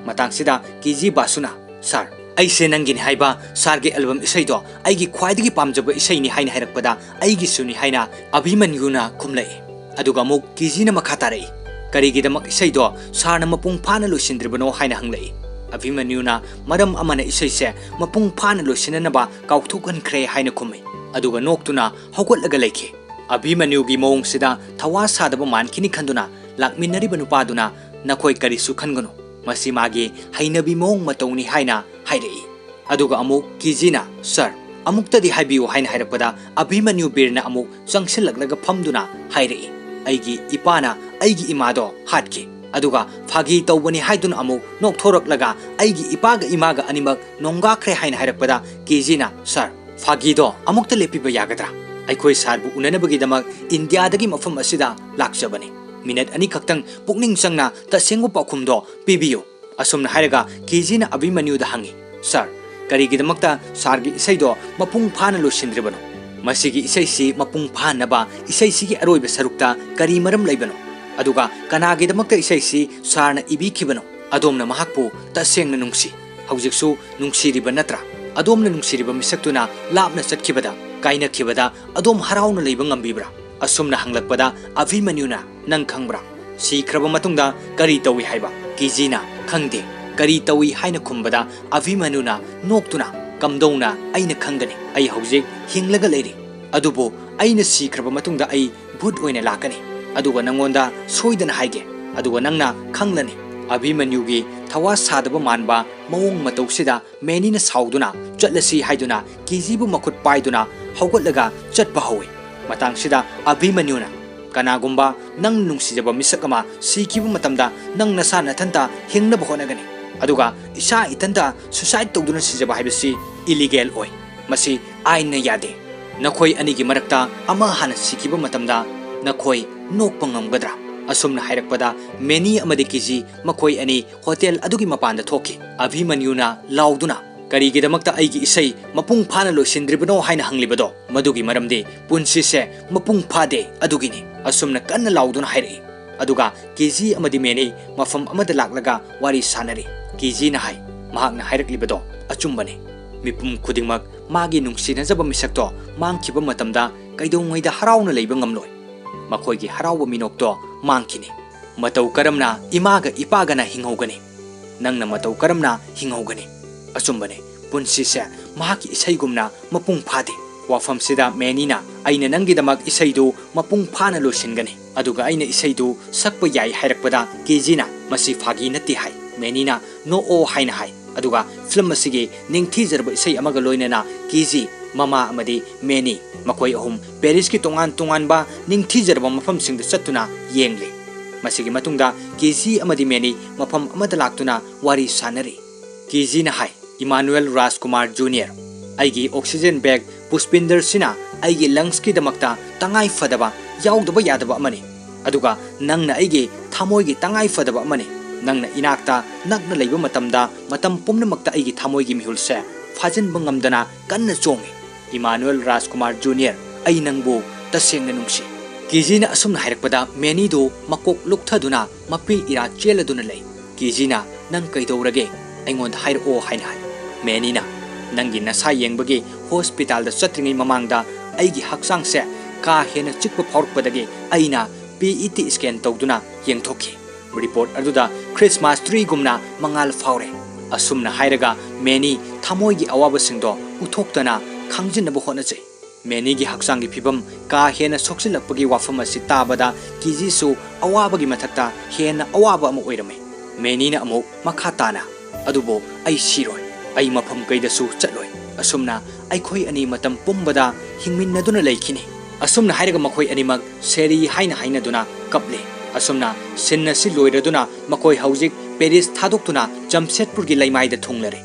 ꯃꯇꯥꯡꯁꯤꯗ ꯀꯤꯖꯤ ꯕꯥꯁꯨꯅ, "ꯁꯥꯔ, ꯑꯩꯁꯦ ꯅꯪꯒꯤꯅꯤ ꯍꯥꯏꯕ ꯁꯥꯔꯒꯤ album ꯏꯁꯩꯗꯣ ꯑꯩꯒꯤ ꯈ꯭ꯋꯥꯏꯗꯒꯤ ꯄꯥꯝꯖꯕ ꯏꯁꯩꯅꯤ" ꯍꯥꯏꯅ ꯍꯥꯏꯔꯛꯄꯗ "ꯑꯩꯒꯤꯁꯨꯅꯤ" ꯍꯥꯏꯅ ꯑꯚꯤꯃꯟꯌꯨꯅ ꯈꯨꯝꯂꯛꯏ꯫ ꯑꯗꯨꯒ ꯑꯃꯨꯛ ꯀꯤꯖꯤꯅ ꯃꯈꯥ ꯇꯥꯔꯛꯏ, "ꯀꯔꯤꯒꯤꯗꯃꯛ ꯏꯁꯩꯗꯣ ꯁꯥꯔꯅ ꯃꯄꯨꯡ ꯐꯥꯅ ꯂꯣꯏꯁꯤꯟꯗ꯭ꯔꯤꯕꯅꯣ?" ꯍꯥꯏꯅ ꯍꯪꯂꯛꯏ꯫ ꯑꯚꯤꯃꯟꯌꯨꯅ ꯃꯔꯝ ꯑꯃꯅ ꯏꯁꯩꯁꯦ ꯃꯄꯨꯡ ꯐꯥꯅ ꯂꯣꯏꯁꯤꯟꯅꯅꯕ ꯀꯥꯎꯊꯣꯛꯍꯟꯈ꯭ꯔꯦ ꯍꯥꯏꯅ ꯈꯨꯝꯃꯤ꯫ ꯑꯗꯨꯒ ꯅꯣꯛꯇꯨꯅ ꯍꯧꯒꯠꯂꯒ ꯂꯩꯈꯤ꯫ ꯑꯚꯤꯃꯟꯌꯨꯒꯤ ꯃꯑꯣꯡꯁꯤꯗ ꯊꯋꯥ ꯁꯥꯗꯕ ꯃꯥꯟꯈꯤꯅꯤ ꯈꯟꯗꯨꯅ ꯂꯥꯛꯃꯤꯟꯅꯔꯤꯕ ꯅꯨꯄꯥꯗꯨꯅ, "ꯅꯈꯣꯏ ꯀꯔꯤꯁꯨ ꯈꯟꯒꯅꯨ, ꯃꯁꯤ ꯃꯥꯒꯤ ꯍꯩꯅꯕꯤ ꯃꯑꯣꯡ ꯃꯇꯧꯅꯤ" ꯍꯥꯏꯅ ꯍꯥꯏꯔꯛꯏ꯫ ꯑꯗꯨꯒ ꯑꯃꯨꯛ ꯀꯤꯖꯤꯅ, "ꯁꯥꯔ, ꯑꯃꯨꯛꯇꯗꯤ ꯍꯥꯏꯕꯤꯌꯨ" ꯍꯥꯏꯅ ꯍꯥꯏꯔꯛꯄꯗ ꯑꯚꯤꯃꯟꯌꯨ ꯕꯤꯔꯅ ꯑꯃꯨꯛ ꯆꯪꯁꯤꯜꯂꯛꯂꯒ ꯐꯝꯗꯨꯅ ꯍꯥꯏꯔꯛꯏ, "ꯑꯩꯒꯤ ꯏꯄꯥꯅ ꯑꯩꯒꯤ ꯏꯃꯥꯗꯣ ꯍꯥꯠꯈꯤ"꯫ ꯑꯗꯨꯒ ꯐꯥꯒꯤ ꯇꯧꯕꯅꯤ ꯍꯥꯏꯗꯨꯅ ꯑꯃꯨꯛ ꯅꯣꯛꯊꯣꯔꯛꯂꯒ "ꯑꯩꯒꯤ ꯏꯄꯥꯒ ꯏꯃꯥꯒ ꯑꯅꯤꯃꯛ ꯅꯣꯡꯒꯥꯈ꯭ꯔꯦ" ꯍꯥꯏꯅ ꯍꯥꯏꯔꯛꯄꯗ ꯀꯤꯖꯤꯅ, "ꯁꯥꯔ, ꯐꯥꯒꯤꯗꯣ ꯑꯃꯨꯛꯇ ꯂꯦꯞꯄꯤꯕ ꯌꯥꯒꯗ꯭ꯔꯥ? ꯑꯩꯈꯣꯏ ꯁꯥꯔꯕꯨ ꯎꯅꯅꯕꯒꯤꯗꯃꯛ ꯏꯟꯗꯤꯌꯥꯗꯒꯤ ꯃꯐꯝ ꯑꯁꯤꯗ ꯂꯥꯛꯆꯕꯅꯤ꯫ ꯃꯤꯅꯠ ꯑꯅꯤꯈꯛꯇꯪ ꯄꯨꯛꯅꯤꯡ ꯆꯪꯅ ꯇꯁꯦꯡꯕ ꯄꯥꯎꯈꯨꯝꯗꯣ ꯄꯤꯕꯤꯌꯨ"꯫ ꯑꯁꯨꯝꯅ ꯍꯥꯏꯔꯒ ꯀꯤꯖꯤꯅ ꯑꯚꯤꯃꯟꯌꯨꯗ ꯍꯪꯉꯤ, "ꯁꯥꯔ, ꯀꯔꯤꯒꯤꯗꯃꯛꯇ ꯁꯥꯔꯒꯤ ꯏꯁꯩꯗꯣ ꯃꯄꯨꯡ ꯐꯥꯅ ꯂꯣꯏꯁꯤꯟꯗ꯭ꯔꯤꯕꯅꯣ? ꯃꯁꯤꯒꯤ ꯏꯁꯩꯁꯤ ꯃꯄꯨꯡ ꯐꯥꯍꯟꯅꯕ ꯏꯁꯩꯁꯤꯒꯤ ꯑꯔꯣꯏꯕ ꯁꯔꯨꯛꯇ ꯀꯔꯤ ꯃꯔꯝ ꯂꯩꯕꯅꯣ? ꯑꯗꯨꯒ ꯀꯅꯥꯒꯤꯗꯃꯛꯇ ꯏꯁꯩꯁꯤ ꯁꯥꯔꯅ ꯏꯕꯤꯈꯤꯕꯅꯣ? ꯑꯗꯣꯝꯅ ꯃꯍꯥꯛꯄꯨ ꯇꯁꯦꯡꯅ ꯅꯨꯡꯁꯤ, ꯍꯧꯖꯤꯛꯁꯨ ꯅꯨꯡꯁꯤꯔꯤꯕ ꯅꯠꯇ꯭ꯔꯥ? ꯑꯗꯣꯝꯅ ꯅꯨꯡꯁꯤꯔꯤꯕ ꯃꯤꯁꯛꯇꯨꯅ ꯂꯥꯞꯅ ꯆꯠꯈꯤꯕꯗ, ꯀꯥꯏꯅꯈꯤꯕꯗ ꯑꯗꯣꯝ ꯍꯔꯥꯎꯅ ꯂꯩꯕ ꯉꯝꯕꯤꯕ꯭ꯔꯥ?" ꯑꯁꯨꯝꯅ ꯍꯪꯂꯛꯄꯗ ꯑꯚꯤꯃꯟꯌꯨꯅ, "ꯅꯪ ꯈꯪꯕ꯭ꯔꯥ? ꯁꯤꯈ꯭ꯔꯕ ꯃꯇꯨꯡꯗ ꯀꯔꯤ ꯇꯧꯏ ꯍꯥꯏꯕ?" ꯀꯤꯖꯤꯅ, "ꯈꯪꯗꯦ, ꯀꯔꯤ ꯇꯧꯏ?" ꯍꯥꯏꯅ ꯈꯨꯝꯕꯗ ꯑꯚꯤꯃꯟꯌꯨꯅ ꯅꯣꯛꯇꯨꯅ, "ꯀꯝꯗꯧꯅ ꯑꯩꯅ ꯈꯪꯒꯅꯤ? ꯑꯩ ꯍꯧꯖꯤꯛ ꯍꯤꯡꯂꯒ ꯂꯩꯔꯤ, ꯑꯗꯨꯕꯨ ꯑꯩꯅ ꯁꯤꯈ꯭ꯔꯕ ꯃꯇꯨꯡꯗ ꯑꯩ ꯚꯨꯠ ꯑꯣꯏꯅ ꯂꯥꯛꯀꯅꯤ, ꯑꯗꯨꯒ ꯅꯪꯉꯣꯟꯗ ꯁꯣꯏꯗꯅ ꯍꯥꯏꯒꯦ, ꯑꯗꯨꯒ ꯅꯪꯅ ꯈꯪꯂꯅꯤ"꯫ ꯑꯚꯤꯃꯟꯌꯨꯒꯤ ꯊꯋꯥ ꯁꯥꯗꯕ ꯃꯥꯟꯕ ꯃꯑꯣꯡ ꯃꯇꯧꯁꯤꯗ ꯃꯦꯅꯤꯅ ꯁꯥꯎꯗꯨꯅ, "ꯆꯠꯂꯁꯤ" ꯍꯥꯏꯗꯨꯅ ꯀꯤꯖꯤꯕꯨ ꯃꯈꯨꯠ ꯄꯥꯏꯗꯨꯅ ꯍꯧꯒꯠꯂꯒ ꯆꯠꯄ ꯍꯧꯏ꯫ ꯃꯇꯥꯡꯁꯤꯗ ꯑꯚꯤꯃꯟꯌꯨꯅ, "ꯀꯅꯥꯒꯨꯝꯕ ꯅꯪ ꯅꯨꯡꯁꯤꯖꯕ ꯃꯤꯁꯛ ꯑꯃ ꯁꯤꯈꯤꯕ ꯃꯇꯝꯗ ꯅꯪ ꯅꯁꯥ ꯅꯊꯟꯇ ꯍꯤꯡꯅꯕ ꯍꯣꯠꯅꯒꯅꯤ, ꯑꯗꯨꯒ ꯏꯁꯥ ꯏꯊꯟꯇ suicide ꯇꯧꯗꯨꯅ ꯁꯤꯖꯕ ꯍꯥꯏꯕꯁꯤ illegal ꯑꯣꯏ"꯫ ꯃꯁꯤ ꯑꯥꯏꯟꯅ ꯌꯥꯗꯦ꯫ ꯅꯈꯣꯏ ꯑꯅꯤꯒꯤ ꯃꯔꯛꯇ ꯑꯃ ꯍꯥꯟꯅ ꯁꯤꯈꯤꯕ ꯃꯇꯝꯗ ꯅꯈꯣꯏ ꯅꯣꯛꯄ ꯉꯝꯒꯗ꯭ꯔꯥ?" ꯑꯁꯨꯝꯅ ꯍꯥꯏꯔꯛꯄꯗ ꯃꯦꯅꯤ ꯑꯃꯗꯤ ꯀꯤꯖꯤ ꯃꯈꯣꯏ ꯑꯅꯤ ꯍꯣꯇꯦꯜ ꯑꯗꯨꯒꯤ ꯃꯄꯥꯟꯗ ꯊꯣꯛꯈꯤ꯫ ꯑꯚꯤꯃꯟꯌꯨꯅ ꯂꯥꯎꯗꯨꯅ, "ꯀꯔꯤꯒꯤꯗꯃꯛꯇ ꯑꯩꯒꯤ ꯏꯁꯩ ꯃꯄꯨꯡ ꯐꯥꯅ ꯂꯣꯏꯁꯤꯟꯗ꯭ꯔꯤꯕꯅꯣ?" ꯍꯥꯏꯅ ꯍꯪꯂꯤꯕꯗꯣ, ꯃꯗꯨꯒꯤ ꯃꯔꯝꯗꯤ ꯄꯨꯟꯁꯤꯁꯦ ꯃꯄꯨꯡ ꯐꯥꯗꯦ ꯑꯗꯨꯒꯤꯅꯤ꯫ ꯑꯁꯨꯝꯅ ꯀꯟꯅ ꯂꯥꯎꯗꯨꯅ ꯍꯥꯏꯔꯛꯏ꯫ ꯑꯗꯨꯒ ꯀꯤꯖꯤ ꯑꯃꯗꯤ ꯃꯦꯅꯤ ꯃꯐꯝ ꯑꯃꯗ ꯂꯥꯛꯂꯒ ꯋꯥꯔꯤ ꯁꯥꯅꯔꯤ꯫ ꯀꯤꯖꯤꯅ ꯍꯥꯏ, ꯃꯍꯥꯛꯅ ꯍꯥꯏꯔꯛꯂꯤꯕꯗꯣ ꯑꯆꯨꯝꯕꯅꯤ꯫ ꯃꯤꯄꯨꯝ ꯈꯨꯗꯤꯡꯃꯛ ꯃꯥꯒꯤ ꯅꯨꯡꯁꯤꯅꯖꯕ ꯃꯤꯁꯛꯇꯣ ꯃꯥꯡꯈꯤꯕ ꯃꯇꯝꯗ ꯀꯩꯗꯧꯉꯩꯗ ꯍꯔꯥꯎꯅ ꯂꯩꯕ ꯉꯝꯂꯣꯏ꯫ ꯃꯈꯣꯏꯒꯤ ꯍꯔꯥꯎꯕ ꯃꯤꯅꯣꯛꯇꯣ ꯃꯥꯡꯈꯤꯅꯤ꯫ ꯃꯇꯧ ꯀꯔꯝꯅ ꯏꯃꯥꯒ ꯏꯄꯥꯒꯅ ꯍꯤꯡꯍꯧꯒꯅꯤ? ꯅꯪꯅ ꯃꯇꯧ ꯀꯔꯝꯅ ꯍꯤꯡꯍꯧꯒꯅꯤ? ꯑꯆꯨꯝꯕꯅꯤ, ꯄꯨꯟꯁꯤꯁꯦ ꯃꯍꯥꯛꯀꯤ ꯏꯁꯩꯒꯨꯝꯅ ꯃꯄꯨꯡ ꯐꯥꯗꯦ꯫ ꯋꯥꯐꯝꯁꯤꯗ ꯃꯦꯅꯤꯅ, "ꯑꯩꯅ ꯅꯪꯒꯤꯗꯃꯛ ꯏꯁꯩꯗꯨ ꯃꯄꯨꯡ ꯐꯥꯅ ꯂꯣꯏꯁꯤꯟꯒꯅꯤ, ꯑꯗꯨꯒ ꯑꯩꯅ ꯏꯁꯩꯗꯨ ꯁꯛꯄ ꯌꯥꯏ" ꯍꯥꯏꯔꯛꯄꯗ ꯀꯦꯖꯤꯅ, "ꯃꯁꯤ ꯐꯥꯒꯤ ꯅꯠꯇꯦ" ꯍꯥꯏ꯫ ꯃꯦꯅꯤꯅ, "ꯅꯣꯛꯑꯣ" ꯍꯥꯏꯅ ꯍꯥꯏ꯫ ꯑꯗꯨꯒ ꯐꯤꯂꯝ ꯑꯁꯤꯒꯤ ꯅꯤꯡꯊꯤꯖꯔꯕ ꯏꯁꯩ ꯑꯃꯒ ꯂꯣꯏꯅꯅ ꯀꯦꯖꯤ, ꯃꯃꯥ ꯑꯃꯗꯤ ꯃꯦꯅꯤ, ꯃꯈꯣꯏ ꯑꯍꯨꯝ ꯄꯦꯔꯤꯁꯀꯤ ꯇꯣꯉꯥꯟ ꯇꯣꯉꯥꯟꯕ ꯅꯤꯡꯊꯤꯖꯔꯕ ꯃꯐꯝꯁꯤꯡꯗ ꯆꯠꯇꯨꯅ ꯌꯦꯡꯂꯤ꯫ ꯃꯁꯤꯒꯤ ꯃꯇꯨꯡꯗ ꯀꯦꯖꯤ ꯑꯃꯗꯤ ꯃꯦꯅꯤ ꯃꯐꯝ ꯑꯃꯗ ꯂꯥꯛꯇꯨꯅ ꯋꯥꯔꯤ ꯁꯥꯅꯔꯤ꯫ ꯀꯦꯖꯤꯅ ꯍꯥꯏ, "ꯏꯃꯥꯅꯨꯑꯦꯜ ꯔꯥꯖꯀꯨꯃꯥꯔ ꯖꯨꯅꯤꯌꯔ, ꯑꯩꯒꯤ ꯑꯣꯛꯁꯤꯖꯦꯟ ꯕꯦꯒ ꯄꯨꯁꯄꯤꯟꯗꯔꯁꯤꯅ ꯑꯩꯒꯤ ꯂꯪꯁꯀꯤꯗꯃꯛꯇ ꯇꯉꯥꯏ ꯐꯗꯕ, ꯌꯥꯎꯗꯕ ꯌꯥꯗꯕ ꯑꯃꯅꯤ꯫ ꯑꯗꯨꯒ ꯅꯪꯅ ꯑꯩꯒꯤ ꯊꯃꯣꯏꯒꯤ ꯇꯉꯥꯏ ꯐꯗꯕ ꯑꯃꯅꯤ꯫ ꯅꯪꯅ ꯏꯅꯥꯛꯇ ꯅꯛꯅ ꯂꯩꯕ ꯃꯇꯝꯗ ꯃꯇꯝ ꯄꯨꯝꯅꯃꯛꯇ ꯑꯩꯒꯤ ꯊꯃꯣꯏꯒꯤ ꯃꯤꯍꯨꯜꯁꯦ ꯐꯥꯖꯤꯟꯕ ꯉꯝꯗꯅ ꯀꯟꯅ ꯆꯣꯡꯏ꯫ ꯏꯃꯥꯅꯨꯑꯦꯜ ꯔꯥꯖꯀꯨꯃꯥꯔ ꯖꯨꯅꯤꯌꯔ, ꯑꯩ ꯅꯪꯕꯨ ꯇꯁꯦꯡꯅ ꯅꯨꯡꯁꯤ꯫" ꯀꯦꯖꯤꯅ ꯑꯁꯨꯝꯅ ꯍꯥꯏꯔꯛꯄꯗ ꯃꯦꯅꯤꯗꯨ ꯃꯀꯣꯛ ꯂꯨꯛꯊꯗꯨꯅ ꯃꯄꯤ ꯏꯔꯥ ꯆꯦꯜꯂꯗꯨꯅ ꯂꯩ꯫ ꯀꯦꯖꯤꯅ, "ꯅꯪ ꯀꯩꯗꯧꯔꯒꯦ? ꯑꯩꯉꯣꯟꯗ ꯍꯥꯏꯔꯛꯑꯣ" ꯍꯥꯏꯅ ꯍꯥꯏ꯫ ꯃꯦꯅꯤꯅ, "ꯅꯪꯒꯤ ꯅꯁꯥ ꯌꯦꯡꯕꯒꯤ ꯍꯣꯁꯄꯤꯇꯥꯜꯗ ꯆꯠꯇ꯭ꯔꯤꯉꯩ ꯃꯃꯥꯡꯗ ꯑꯩꯒꯤ ꯍꯛꯆꯥꯡꯁꯦ ꯀꯥ ꯍꯦꯟꯅ ꯆꯤꯛꯄ ꯐꯥꯎꯔꯛꯄꯗꯒꯤ ꯑꯩꯅ ꯄꯤ ꯏ ꯇꯤ ꯁ꯭ꯀꯦꯟ ꯇꯧꯗꯨꯅ ꯌꯦꯡꯊꯣꯛꯈꯤ꯫ ꯔꯤꯄꯣꯔꯠ ꯑꯗꯨꯗ ꯈ꯭ꯔꯤꯁꯃꯥꯁ ꯇ꯭ꯔꯤꯒꯨꯝꯅ ꯃꯉꯥꯜ ꯐꯥꯎꯔꯦ꯫" ꯑꯁꯨꯝꯅ ꯍꯥꯏꯔꯒ ꯃꯦꯅꯤ ꯊꯃꯣꯏꯒꯤ ꯑꯋꯥꯕꯁꯤꯡꯗꯣ ꯎꯠꯊꯣꯛꯇꯅ ꯈꯪꯖꯤꯟꯅꯕ ꯍꯣꯠꯅꯖꯩ꯫ ꯃꯦꯅꯤꯒꯤ ꯍꯛꯆꯥꯡꯒꯤ ꯐꯤꯕꯝ ꯀꯥ ꯍꯦꯟꯅ ꯁꯣꯛꯆꯤꯜꯂꯛꯄꯒꯤ ꯋꯥꯐꯝ ꯑꯁꯤ ꯇꯥꯕꯗ ꯀꯤꯖꯤꯁꯨ ꯑꯋꯥꯕꯒꯤ ꯃꯊꯛꯇ ꯍꯦꯟꯅ ꯑꯋꯥꯕ ꯑꯃ ꯑꯣꯏꯔꯝꯃꯤ꯫ ꯃꯦꯅꯤꯅ ꯑꯃꯨꯛ ꯃꯈꯥ ꯇꯥꯅ, "ꯑꯗꯨꯕꯨ ꯑꯩ ꯁꯤꯔꯣꯏ, ꯑꯩ ꯃꯐꯝ ꯀꯩꯗꯁꯨ ꯆꯠꯂꯣꯏ꯫ ꯑꯁꯨꯝꯅ ꯑꯩꯈꯣꯏ ꯑꯅꯤ ꯃꯇꯝ ꯄꯨꯝꯕꯗ ꯍꯤꯡꯃꯤꯟꯅꯗꯨꯅ ꯂꯩꯈꯤꯅꯤ꯫" ꯑꯁꯨꯝꯅ ꯍꯥꯏꯔꯒ ꯃꯈꯣꯏ ꯑꯅꯤꯃꯛ ꯁꯦꯔꯤ ꯍꯥꯏꯅ ꯍꯥꯏꯅꯗꯨꯅ ꯀꯞꯂꯤ꯫ ꯑꯁꯨꯝꯅ ꯁꯤꯟ ꯑꯁꯤ ꯂꯣꯏꯔꯗꯨꯅ ꯃꯈꯣꯏ ꯍꯧꯖꯤꯛ ꯄꯦꯔꯤꯁ ꯊꯥꯗꯣꯛꯇꯨꯅ ꯖꯝꯁꯦꯠꯄꯨꯔꯒꯤ ꯂꯩꯃꯥꯏꯗ ꯊꯨꯡꯂꯔꯦ꯫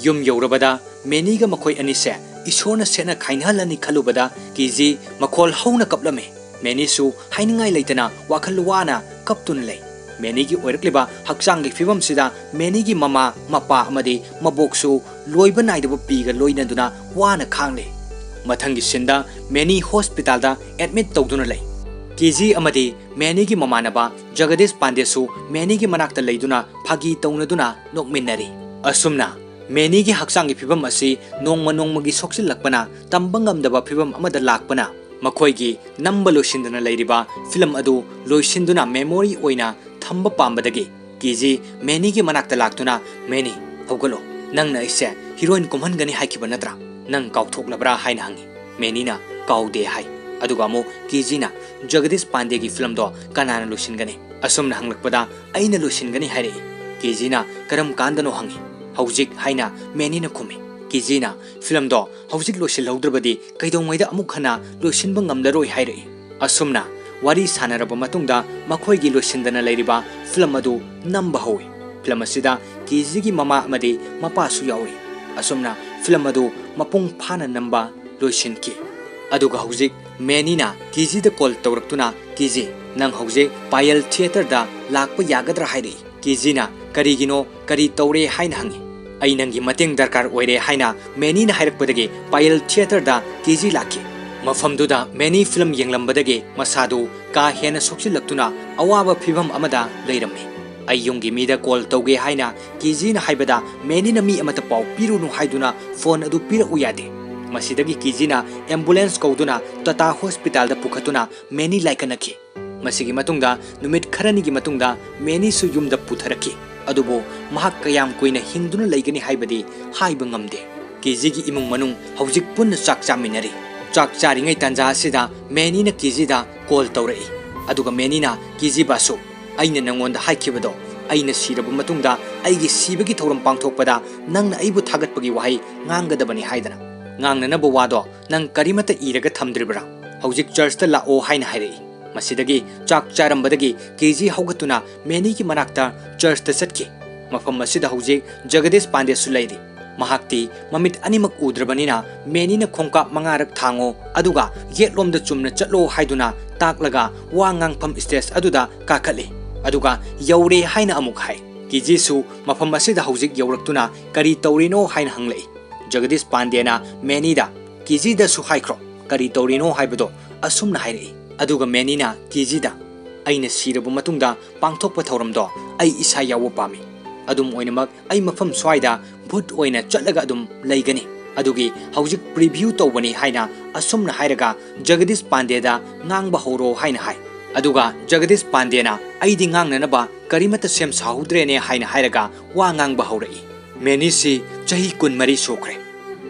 ꯌꯨꯝ ꯌꯧꯔꯕꯗ ꯃꯦꯅꯤꯒ ꯃꯈꯣꯏ ꯑꯅꯤꯁꯦ ꯏꯁꯣꯔꯅ ꯁꯦꯠꯅ ꯈꯥꯏꯅꯍꯜꯂꯅꯤ ꯈꯜꯂꯨꯕꯗ ꯀꯦꯖꯤ ꯃꯈꯣꯜ ꯍꯧꯅ ꯀꯞꯂꯝꯃꯤ꯫ ꯃꯦꯅꯤꯁꯨ ꯍꯥꯏꯅꯤꯡꯉꯥꯏ ꯂꯩꯇꯅ ꯋꯥꯈꯜ ꯋꯥꯅ ꯀꯞꯇꯨꯅ ꯂꯩ꯫ ꯃꯦꯅꯤꯒꯤ ꯑꯣꯏꯔꯛꯂꯤꯕ ꯍꯛꯆꯥꯡꯒꯤ ꯐꯤꯕꯝꯁꯤꯗ ꯃꯦꯅꯤꯒꯤ ꯃꯃꯥ, ꯃꯄꯥ ꯑꯃꯗꯤ ꯃꯕꯣꯛꯁꯨ ꯂꯣꯏꯕ ꯅꯥꯏꯗꯕ ꯄꯤꯒ ꯂꯣꯏꯅꯗꯨꯅ ꯋꯥꯅ ꯈꯥꯡꯂꯤ꯫ ꯃꯊꯪꯒꯤ ꯁꯤꯟꯗ ꯃꯦꯅꯤ ꯍꯣꯁꯄꯤꯇꯥꯜꯗ ꯑꯦꯗꯃꯤꯠ ꯇꯧꯗꯨꯅ ꯂꯩ꯫ ꯀꯦꯖꯤ ꯑꯃꯗꯤ ꯃꯦꯅꯤꯒꯤ ꯃꯃꯥꯟꯅꯕ ꯖꯒꯗꯤꯁ ꯄꯥꯟꯗꯦꯁꯨ ꯃꯦꯅꯤꯒꯤ ꯃꯅꯥꯛꯇ ꯂꯩꯗꯨꯅ ꯐꯥꯒꯤ ꯇꯧꯅꯗꯨꯅ ꯅꯣꯛꯃꯤꯟꯅꯔꯤ꯫ ꯑꯁꯨꯝꯅ ꯃꯦꯅꯤꯒꯤ ꯍꯛꯆꯥꯡꯒꯤ ꯐꯤꯕꯝ ꯑꯁꯤ ꯅꯣꯡꯃ ꯅꯣꯡꯃꯒꯤ ꯁꯣꯛꯆꯤꯜꯂꯛꯄꯅ ꯇꯝꯕ ꯉꯝꯗꯕ ꯐꯤꯕꯝ ꯑꯃꯗ ꯂꯥꯛꯄꯅ ꯃꯈꯣꯏꯒꯤ ꯅꯝꯕ ꯂꯣꯏꯁꯤꯟꯗꯅ ꯂꯩꯔꯤꯕ ꯐꯤꯂꯝ ꯑꯗꯨ ꯂꯣꯏꯁꯤꯟꯗꯨꯅ ꯃꯦꯃꯣꯔꯤ ꯑꯣꯏꯅ ꯊꯝꯕ ꯄꯥꯝꯕꯗꯒꯤ ꯀꯦꯖꯤ ꯃꯦꯅꯤꯒꯤ ꯃꯅꯥꯛꯇ ꯂꯥꯛꯇꯨꯅ, "ꯃꯦꯅꯤ, ꯍꯧꯒꯠꯂꯣ꯫ ꯅꯪꯅ ꯑꯩꯁꯦ ꯍꯤꯔꯣꯏꯟ ꯀꯨꯝꯍꯟꯒꯅꯤ ꯍꯥꯏꯈꯤꯕ ꯅꯠꯇ꯭ꯔꯥ? ꯅꯪ ꯀꯥꯎꯊꯣꯛꯂꯕ꯭ꯔꯥ?" ꯍꯥꯏꯅ ꯍꯪꯉꯤ꯫ ꯃꯦꯅꯤꯅ "ꯀꯥꯎꯗꯦ" ꯍꯥꯏ꯫ ꯑꯗꯨꯒ ꯑꯃꯨꯛ ꯀꯦꯖꯤꯅ "ꯖꯒꯗꯤꯁ ꯄꯥꯟꯗꯦꯒꯤ ꯐꯤꯂꯝꯗꯣ ꯀꯅꯥꯅ ꯂꯣꯏꯁꯤꯟꯒꯅꯤ?" ꯑꯁꯨꯝꯅ ꯍꯪꯂꯛꯄꯗ "ꯑꯩꯅ ꯂꯣꯏꯁꯤꯟꯒꯅꯤ" ꯍꯥꯏꯔꯛꯏ꯫ ꯀꯦꯖꯤꯅ "ꯀꯔꯝ ꯀꯥꯟꯗꯅꯣ?" ꯍꯪꯉꯤ꯫ "ꯍꯧꯖꯤꯛ" ꯍꯥꯏꯅ ꯃꯦꯅꯤꯅ ꯈꯨꯝꯃꯤ꯫ ꯀꯦꯖꯤꯅ "ꯐꯤꯂꯝꯗꯣ ꯍꯧꯖꯤꯛ ꯂꯣꯏꯁꯤꯜꯍꯧꯗ꯭ꯔꯕꯗꯤ ꯀꯩꯗꯧꯉꯩꯗ ꯑꯃꯨꯛ ꯍꯟꯅ ꯂꯣꯏꯁꯤꯟꯕ ꯉꯝꯂꯔꯣꯏ" ꯍꯥꯏꯔꯛꯏ꯫ ꯑꯁꯨꯝꯅ ꯋꯥꯔꯤ ꯁꯥꯟꯅꯔꯕ ꯃꯇꯨꯡꯗ ꯃꯈꯣꯏꯒꯤ ꯂꯣꯏꯁꯤꯟꯗꯅ ꯂꯩꯔꯤꯕ ꯐꯤꯂꯝ ꯑꯗꯨ ꯅꯝꯕ ꯍꯧꯏ꯫ ꯐꯤꯂꯝ ꯑꯁꯤꯗ ꯀꯦꯖꯤꯒꯤ ꯃꯃꯥ ꯑꯃꯗꯤ ꯃꯄꯥꯁꯨ ꯌꯥꯎꯏ꯫ ꯑꯁꯨꯝꯅ ꯐꯤꯂꯝ ꯑꯗꯨ ꯃꯄꯨꯡ ꯐꯥꯅ ꯅꯝꯕ ꯂꯣꯏꯁꯤꯟꯈꯤ꯫ ꯑꯗꯨꯒ ꯍꯧꯖꯤꯛ ꯃꯦꯅꯤꯅ ꯀꯦꯖꯤꯗ ꯀꯣꯜ ꯇꯧꯔꯛꯇꯨꯅ, "ꯀꯦꯖꯤ, ꯅꯪ ꯍꯧꯖꯤꯛ ꯄꯥꯌꯜ ꯊꯤꯌꯦꯇꯔꯗ ꯂꯥꯛꯄ ꯌꯥꯒꯗ꯭ꯔꯥ?" ꯍꯥꯏꯔꯛꯏ꯫ ꯀꯦꯖꯤꯅ "ꯀꯔꯤꯒꯤꯅꯣ? ꯀꯔꯤ ꯇꯧꯔꯦ?" ꯍꯥꯏꯅ ꯍꯪꯉꯤ꯫ "ꯑꯩ ꯅꯪꯒꯤ ꯃꯇꯦꯡ ꯗꯔꯀꯥꯔ ꯑꯣꯏꯔꯦ" ꯍꯥꯏꯅ ꯃꯦꯅꯤꯅ ꯍꯥꯏꯔꯛꯄꯗꯒꯤ ꯄꯥꯌꯜ ꯊꯤꯌꯦꯇꯔꯗ ꯀꯦꯖꯤ ꯂꯥꯛꯈꯤ꯫ ꯃꯐꯝꯗꯨꯗ ꯃꯦꯅꯤ ꯐꯤꯂꯝ ꯌꯦꯡꯂꯝꯕꯗꯒꯤ ꯃꯁꯥꯗꯨ ꯀꯥ ꯍꯦꯟꯅ ꯁꯣꯛꯆꯤꯜꯂꯛꯇꯨꯅ ꯑꯋꯥꯕ ꯐꯤꯕꯝ ꯑꯃꯗ ꯂꯩꯔꯝꯃꯤ꯫ "ꯑꯩ ꯌꯨꯝꯒꯤ ꯃꯤꯗ ꯀꯣꯜ ꯇꯧꯒꯦ" ꯍꯥꯏꯅ ꯀꯦꯖꯤꯅ ꯍꯥꯏꯕꯗ ꯃꯦꯅꯤꯅ "ꯃꯤ ꯑꯃꯠꯇ ꯄꯥꯎ ꯄꯤꯔꯨꯅꯨ" ꯍꯥꯏꯗꯨꯅ ꯐꯣꯟ ꯑꯗꯨ ꯄꯤꯔꯛꯎ ꯌꯥꯗꯦ꯫ ꯃꯁꯤꯗꯒꯤ ꯀꯦꯖꯤꯅ ꯑꯦꯝꯕꯨꯂꯦꯟꯁ ꯀꯧꯗꯨꯅ ꯇꯥꯇꯥ ꯍꯣꯁꯄꯤꯇꯥꯜꯗ ꯄꯨꯈꯠꯇꯨꯅ ꯃꯦꯅꯤ ꯂꯥꯏꯀꯠꯅꯈꯤ꯫ ꯃꯁꯤꯒꯤ ꯃꯇꯨꯡꯗ ꯅꯨꯃꯤꯠ ꯈꯔꯅꯤꯒꯤ ꯃꯇꯨꯡꯗ ꯃꯦꯅꯤꯁꯨ ꯌꯨꯝꯗ ꯄꯨꯊꯔꯛꯈꯤ꯫ ꯑꯗꯨꯕꯨ ꯃꯍꯥꯛ ꯀꯌꯥꯝ ꯀꯨꯏꯅ ꯍꯤꯡꯗꯨꯅ ꯂꯩꯒꯅꯤ ꯍꯥꯏꯕꯗꯤ ꯍꯥꯏꯕ ꯉꯝꯗꯦ꯫ ꯀꯦꯖꯤꯒꯤ ꯏꯃꯨꯡ ꯃꯅꯨꯡ ꯍꯧꯖꯤꯛ ꯄꯨꯟꯅ ꯆꯥꯛ ꯆꯥꯃꯤꯟꯅꯔꯤ꯫ ꯆꯥꯛ ꯆꯥꯔꯤꯉꯩ ꯇꯥꯟꯖꯥ ꯑꯁꯤꯗ ꯃꯦꯅꯤꯅ ꯀꯦꯖꯤꯗ ꯀꯣꯜ ꯇꯧꯔꯛꯏ꯫ ꯑꯗꯨꯒ ꯃꯦꯅꯤꯅ, "ꯀꯦꯖꯤ ꯕꯥꯁꯨ, ꯑꯩꯅ ꯅꯉꯣꯟꯗ ꯍꯥꯏꯈꯤꯕꯗꯣ, ꯑꯩꯅ ꯁꯤꯔꯕ ꯃꯇꯨꯡꯗ ꯑꯩꯒꯤ ꯁꯤꯕꯒꯤ ꯊꯧꯔꯝ ꯄꯥꯡꯊꯣꯛꯄꯗ ꯅꯪꯅ ꯑꯩꯕꯨ ꯊꯥꯒꯠꯄꯒꯤ ꯋꯥꯍꯩ ꯉꯥꯡꯒꯗꯕꯅꯤ ꯍꯥꯏꯗꯅ꯫ ꯉꯥꯡꯅꯅꯕ ꯋꯥꯗꯣ ꯅꯪ ꯀꯔꯤꯃꯠꯇ ꯏꯔꯒ ꯊꯝꯗ꯭ꯔꯤꯕ꯭ꯔꯥ? ꯍꯧꯖꯤꯛ ꯆꯔꯆꯇ ꯂꯥꯛꯑꯣ" ꯍꯥꯏꯅ ꯍꯥꯏꯔꯛꯏ꯫ ꯃꯁꯤꯗꯒꯤ ꯆꯥꯛ ꯆꯥꯔꯝꯕꯗꯒꯤ ꯀꯦꯖꯤ ꯍꯧꯒꯠꯇꯨꯅ ꯃꯦꯅꯤꯒꯤ ꯃꯅꯥꯛꯇ ꯆꯔꯆꯇ ꯆꯠꯈꯤ꯫ ꯃꯐꯝ ꯑꯁꯤꯗ ꯍꯧꯖꯤꯛ ꯖꯒꯗꯤꯁ ꯄꯥꯟꯗꯦꯁꯨ ꯂꯩꯔꯤ꯫ ꯃꯍꯥꯛꯇꯤ ꯃꯃꯤꯠ ꯑꯅꯤꯃꯛ ꯎꯗ꯭ꯔꯕꯅꯤꯅ ꯃꯦꯅꯤꯅ ꯈꯣꯡꯀꯥꯞ ꯃꯉꯥꯔꯛ ꯊꯥꯡꯉꯣ, ꯑꯗꯨꯒ ꯌꯦꯠꯂꯣꯝꯗ ꯆꯨꯝꯅ ꯆꯠꯂꯣ ꯍꯥꯏꯗꯨꯅ ꯇꯥꯛꯂꯒ ꯋꯥ ꯉꯥꯡꯐꯝ stage ꯑꯗꯨꯗ ꯀꯥꯈꯠꯂꯤ꯫ ꯑꯗꯨꯒ ꯌꯧꯔꯦ ꯍꯥꯏꯅ ꯑꯃꯨꯛ ꯍꯥꯏ꯫ ꯀꯤꯖꯤꯁꯨ ꯃꯐꯝ ꯑꯁꯤꯗ ꯍꯧꯖꯤꯛ ꯌꯧꯔꯛꯇꯨꯅ ꯀꯔꯤ ꯇꯧꯔꯤꯅꯣ ꯍꯥꯏꯅ ꯍꯪꯂꯛꯏ꯫ ꯖꯒꯗꯤꯁ ꯄꯥꯟꯗꯦꯅ ꯃꯦꯅꯤꯗ, "ꯀꯤꯖꯤꯗꯁꯨ ꯍꯥꯏꯈ꯭ꯔꯣ, ꯀꯔꯤ ꯇꯧꯔꯤꯅꯣ ꯍꯥꯏꯕꯗꯣ," ꯑꯁꯨꯝꯅ ꯍꯥꯏꯔꯛꯏ꯫ ꯑꯗꯨꯒ ꯃꯦꯅꯤꯅ ꯀꯤꯖꯤꯗ, "ꯑꯩꯅ ꯁꯤꯔꯕ ꯃꯇꯨꯡꯗ ꯄꯥꯡꯊꯣꯛꯄ ꯊꯧꯔꯝꯗꯣ ꯑꯩ ꯏꯁꯥ ꯌꯥꯎꯕ ꯄꯥꯝꯃꯤ꯫ ꯑꯗꯨꯝ ꯑꯣꯏꯅꯃꯛ, ꯑꯩ ꯃꯐꯝ ꯁ꯭ꯋꯥꯏꯗ ꯚꯨꯠ ꯑꯣꯏꯅ ꯆꯠꯂꯒ ꯑꯗꯨꯝ ꯂꯩꯒꯅꯤ꯫ ꯑꯗꯨꯒꯤ ꯍꯧꯖꯤꯛ preview ꯇꯧꯕꯅꯤ" ꯍꯥꯏꯅ ꯑꯁꯨꯝꯅ ꯍꯥꯏꯔꯒ ꯖꯒꯗꯤꯁ ꯄꯥꯟꯗꯦꯗ ꯉꯥꯡꯕ ꯍꯧꯔꯣ ꯍꯥꯏꯅ ꯍꯥꯏ꯫ ꯑꯗꯨꯒ ꯖꯒꯗꯤꯁ ꯄꯥꯟꯗꯦꯅ "ꯑꯩꯗꯤ ꯉꯥꯡꯅꯅꯕ ꯀꯔꯤꯃꯠꯇ ꯁꯦꯝ ꯁꯥꯍꯧꯗ꯭ꯔꯦꯅꯦ" ꯍꯥꯏꯅ ꯍꯥꯏꯔꯒ ꯋꯥ ꯉꯥꯡꯕ ꯍꯧꯔꯛꯏ꯫ "ꯃꯦꯅꯤꯁꯤ ꯆꯍꯤ ꯀꯨꯟꯃꯔꯤ ꯁꯨꯈ꯭ꯔꯦ꯫"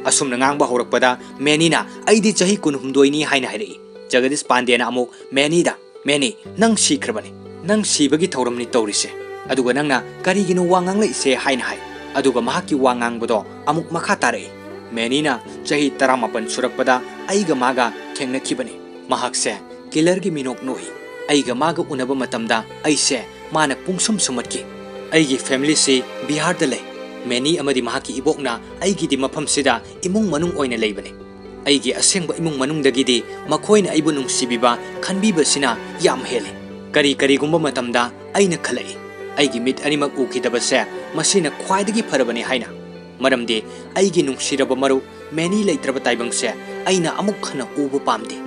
ꯑꯁꯨꯝꯅ ꯉꯥꯡꯕ ꯍꯧꯔꯛꯄꯗ ꯃꯦꯅꯤꯅ, "ꯑꯩꯗꯤ ꯆꯍꯤ ꯀꯨꯟꯍꯨꯝꯗꯣꯏꯅꯤ" ꯍꯥꯏꯅ ꯍꯥꯏꯔꯛꯏ꯫ ꯖꯒꯗꯤꯁ ꯄꯥꯟꯗꯦꯅ ꯑꯃꯨꯛ ꯃꯦꯅꯤꯗ, "ꯃꯦꯅꯤ, ꯅꯪ ꯁꯤꯈ꯭ꯔꯕꯅꯤ꯫ ꯅꯪ ꯁꯤꯕꯒꯤ ꯊꯧꯔꯝꯅꯤ ꯇꯧꯔꯤꯁꯦ꯫ ꯑꯗꯨꯒ ꯅꯪꯅ ꯀꯔꯤꯒꯤꯅꯣ ꯋꯥ ꯉꯥꯡꯂꯛꯏꯁꯦ?" ꯍꯥꯏꯅ ꯍꯥꯏ꯫ ꯑꯗꯨꯒ ꯃꯍꯥꯛꯀꯤ ꯋꯥ ꯉꯥꯡꯕꯗꯣ ꯑꯃꯨꯛ ꯃꯈꯥ ꯇꯥꯔꯛꯏ꯫ "ꯃꯦꯅꯤꯅ ꯆꯍꯤ ꯇꯔꯥꯃꯥꯄꯟ ꯁꯨꯔꯛꯄꯗ ꯑꯩꯒ ꯃꯥꯒ ꯊꯦꯡꯅꯈꯤꯕꯅꯤ꯫ ꯃꯍꯥꯛꯁꯦ killerꯒꯤ ꯃꯤꯅꯣꯛ ꯅꯣꯛꯏ꯫ ꯑꯩꯒ ꯃꯥꯒ ꯎꯅꯕ ꯃꯇꯝꯗ ꯑꯩꯁꯦ ꯃꯥꯅ ꯄꯨꯡꯁꯨꯝ ꯁꯨꯝꯍꯠꯈꯤ꯫ ꯑꯩꯒꯤ familyꯁꯤ ꯕꯤꯍꯥꯔꯗ ꯂꯩ꯫ ꯃꯦꯅꯤ ꯑꯃꯗꯤ ꯃꯍꯥꯛꯀꯤ ꯏꯕꯣꯛꯅ ꯑꯩꯒꯤꯗꯤ ꯃꯐꯝꯁꯤꯗ ꯏꯃꯨꯡ ꯃꯅꯨꯡ ꯑꯣꯏꯅ ꯂꯩꯕꯅꯤ꯫ ꯑꯩꯒꯤ ꯑꯁꯦꯡꯕ ꯏꯃꯨꯡ ꯃꯅꯨꯡꯗꯒꯤꯗꯤ ꯃꯈꯣꯏꯅ ꯑꯩꯕꯨ ꯅꯨꯡꯁꯤꯕꯤꯕ, ꯈꯟꯕꯤꯕꯁꯤꯅ ꯌꯥꯝ ꯍꯦꯜꯂꯤ꯫ ꯀꯔꯤ ꯀꯔꯤꯒꯨꯝꯕ ꯃꯇꯝꯗ ꯑꯩꯅ ꯈꯜꯂꯛꯏ, ꯑꯩꯒꯤ ꯃꯤꯠ ꯑꯅꯤꯃꯛ ꯎꯈꯤꯗꯕꯁꯦ ꯃꯁꯤꯅ ꯈ꯭ꯋꯥꯏꯗꯒꯤ ꯐꯔꯕꯅꯤ ꯍꯥꯏꯅ꯫ ꯃꯔꯝꯗꯤ ꯑꯩꯒꯤ ꯅꯨꯡꯁꯤꯔꯕ ꯃꯔꯨꯞ ꯃꯦꯅꯤ ꯂꯩꯇ꯭ꯔꯕ ꯇꯥꯏꯕꯪꯁꯦ ꯑꯩꯅ ꯑꯃꯨꯛ ꯍꯟꯅ ꯎꯕ ꯄꯥꯝꯗꯦ꯫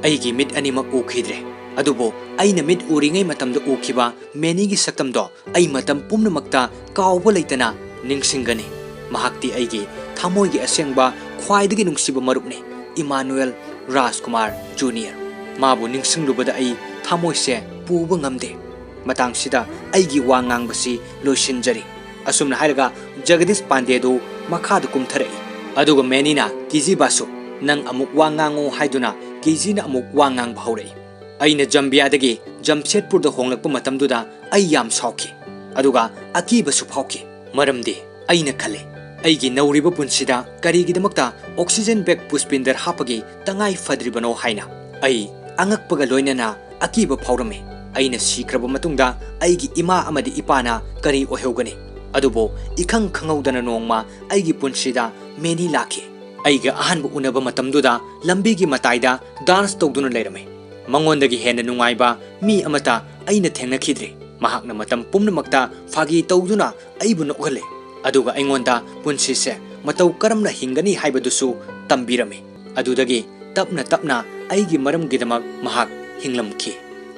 ꯑꯩꯒꯤ ꯃꯤꯠ ꯑꯅꯤꯃꯛ ꯎꯈꯤꯗ꯭ꯔꯦ, ꯑꯗꯨꯕꯨ ꯑꯩꯅ ꯃꯤꯠ ꯎꯔꯤꯉꯩ ꯃꯇꯝꯗ ꯎꯈꯤꯕ ꯃꯦꯅꯤꯒꯤ ꯁꯛꯇꯝꯗꯣ ꯑꯩ ꯃꯇꯝ ꯄꯨꯝꯅꯃꯛꯇ ꯀꯥꯎꯕ ꯂꯩꯇꯅ ꯅꯤꯡꯁꯤꯡꯒꯅꯤ꯫ ꯃꯍꯥꯛꯇꯤ ꯑꯩꯒꯤ ꯊꯃꯣꯏꯒꯤ ꯑꯁꯦꯡꯕ, ꯈ꯭ꯋꯥꯏꯗꯒꯤ ꯅꯨꯡꯁꯤꯕ ꯃꯔꯨꯞꯅꯤ, ꯏꯃꯥꯅꯨꯑꯦꯜ ꯔꯥꯖꯀꯨꯃꯥꯔ ꯖꯨꯅꯤꯌꯔ꯫ ꯃꯥꯕꯨ ꯅꯤꯡꯁꯤꯡꯂꯨꯕꯗ ꯑꯩ ꯊꯃꯣꯏꯁꯦ ꯄꯨꯕ ꯉꯝꯗꯦ꯫ ꯃꯇꯥꯡꯁꯤꯗ ꯑꯩꯒꯤ ꯋꯥ ꯉꯥꯡꯕꯁꯤ ꯂꯣꯏꯁꯤꯟꯖꯔꯤ꯫" ꯑꯁꯨꯝꯅ ꯍꯥꯏꯔꯒ ꯖꯒꯗꯤꯁ ꯄꯥꯟꯗꯦꯗꯨ ꯃꯈꯥꯗ ꯀꯨꯝꯊꯔꯛꯏ꯫ ꯑꯗꯨꯒ ꯃꯦꯅꯤꯅ, "ꯀꯤꯖꯤ ꯕꯥꯁꯨ, ꯅꯪ ꯑꯃꯨꯛ ꯋꯥ ꯉꯥꯡꯉꯨ" ꯍꯥꯏꯗꯨꯅ ꯀꯤꯖꯤꯅ ꯑꯃꯨꯛ ꯋꯥ ꯉꯥꯡꯕ ꯍꯧꯔꯛꯏ꯫ "ꯑꯩꯅ ꯖꯝꯕꯤꯌꯥꯗꯒꯤ ꯖꯝꯁꯦꯠꯄꯨꯔꯗ ꯍꯣꯡꯂꯛꯄ ꯃꯇꯝꯗꯨꯗ ꯑꯩ ꯌꯥꯝ ꯁꯥꯎꯈꯤ, ꯑꯗꯨꯒ ꯑꯀꯤꯕꯁꯨ ꯐꯥꯎꯈꯤ꯫ ꯃꯔꯝꯗꯤ ꯑꯩꯅ ꯈꯜꯂꯤ, ꯑꯩꯒꯤ ꯅꯧꯔꯤꯕ ꯄꯨꯟꯁꯤꯗ ꯀꯔꯤꯒꯤꯗꯃꯛꯇ oxygen bag ꯄꯨꯁꯄꯤꯟꯗꯔ ꯍꯥꯞꯄꯒꯤ ꯇꯉꯥꯏ ꯐꯗ꯭ꯔꯤꯕꯅꯣ ꯍꯥꯏꯅ꯫ ꯑꯩ ꯑꯉꯛꯄꯒ ꯂꯣꯏꯅꯅ ꯑꯀꯤꯕ ꯐꯥꯎꯔꯝꯃꯤ꯫ ꯑꯩꯅ ꯁꯤꯈ꯭ꯔꯕ ꯃꯇꯨꯡꯗ ꯑꯩꯒꯤ ꯏꯃꯥ ꯑꯃꯗꯤ ꯏꯄꯥꯅ ꯀꯔꯤ ꯑꯣꯏꯍꯧꯒꯅꯤ? ꯑꯗꯨꯕꯨ ꯏꯈꯪ ꯈꯪꯍꯧꯗꯅ ꯅꯣꯡꯃ ꯑꯩꯒꯤ ꯄꯨꯟꯁꯤꯗ ꯃꯦꯅꯤ ꯂꯥꯛꯈꯤ꯫ ꯑꯩꯒ ꯑꯍꯥꯟꯕ ꯎꯅꯕ ꯃꯇꯝꯗꯨꯗ ꯂꯝꯕꯤꯒꯤ ꯃꯇꯥꯏꯗ ꯗꯥꯟꯁ ꯇꯧꯗꯨꯅ ꯂꯩꯔꯝꯃꯤ꯫ ꯃꯉꯣꯟꯗꯒꯤ ꯍꯦꯟꯅ ꯅꯨꯡꯉꯥꯏꯕ ꯃꯤ ꯑꯃꯠꯇ ꯑꯩꯅ ꯊꯦꯡꯅꯈꯤꯗ꯭ꯔꯤ꯫ ꯃꯍꯥꯛꯅ ꯃꯇꯝ ꯄꯨꯝꯅꯃꯛꯇ ꯐꯥꯒꯤ ꯇꯧꯗꯨꯅ ꯑꯩꯕꯨ ꯅꯣꯛꯍꯜꯂꯤ, ꯑꯗꯨꯒ ꯑꯩꯉꯣꯟꯗ ꯄꯨꯟꯁꯤꯁꯦ ꯃꯇꯧ ꯀꯔꯝꯅ ꯍꯤꯡꯒꯅꯤ ꯍꯥꯏꯕꯗꯨꯁꯨ ꯇꯝꯕꯤꯔꯝꯃꯤ꯫ ꯑꯗꯨꯗꯒꯤ ꯇꯞꯅ ꯇꯞꯅ ꯑꯩꯒꯤ ꯃꯔꯝꯒꯤꯗꯃꯛ ꯃꯍꯥꯛ ꯍꯤꯡꯂꯝꯈꯤ꯫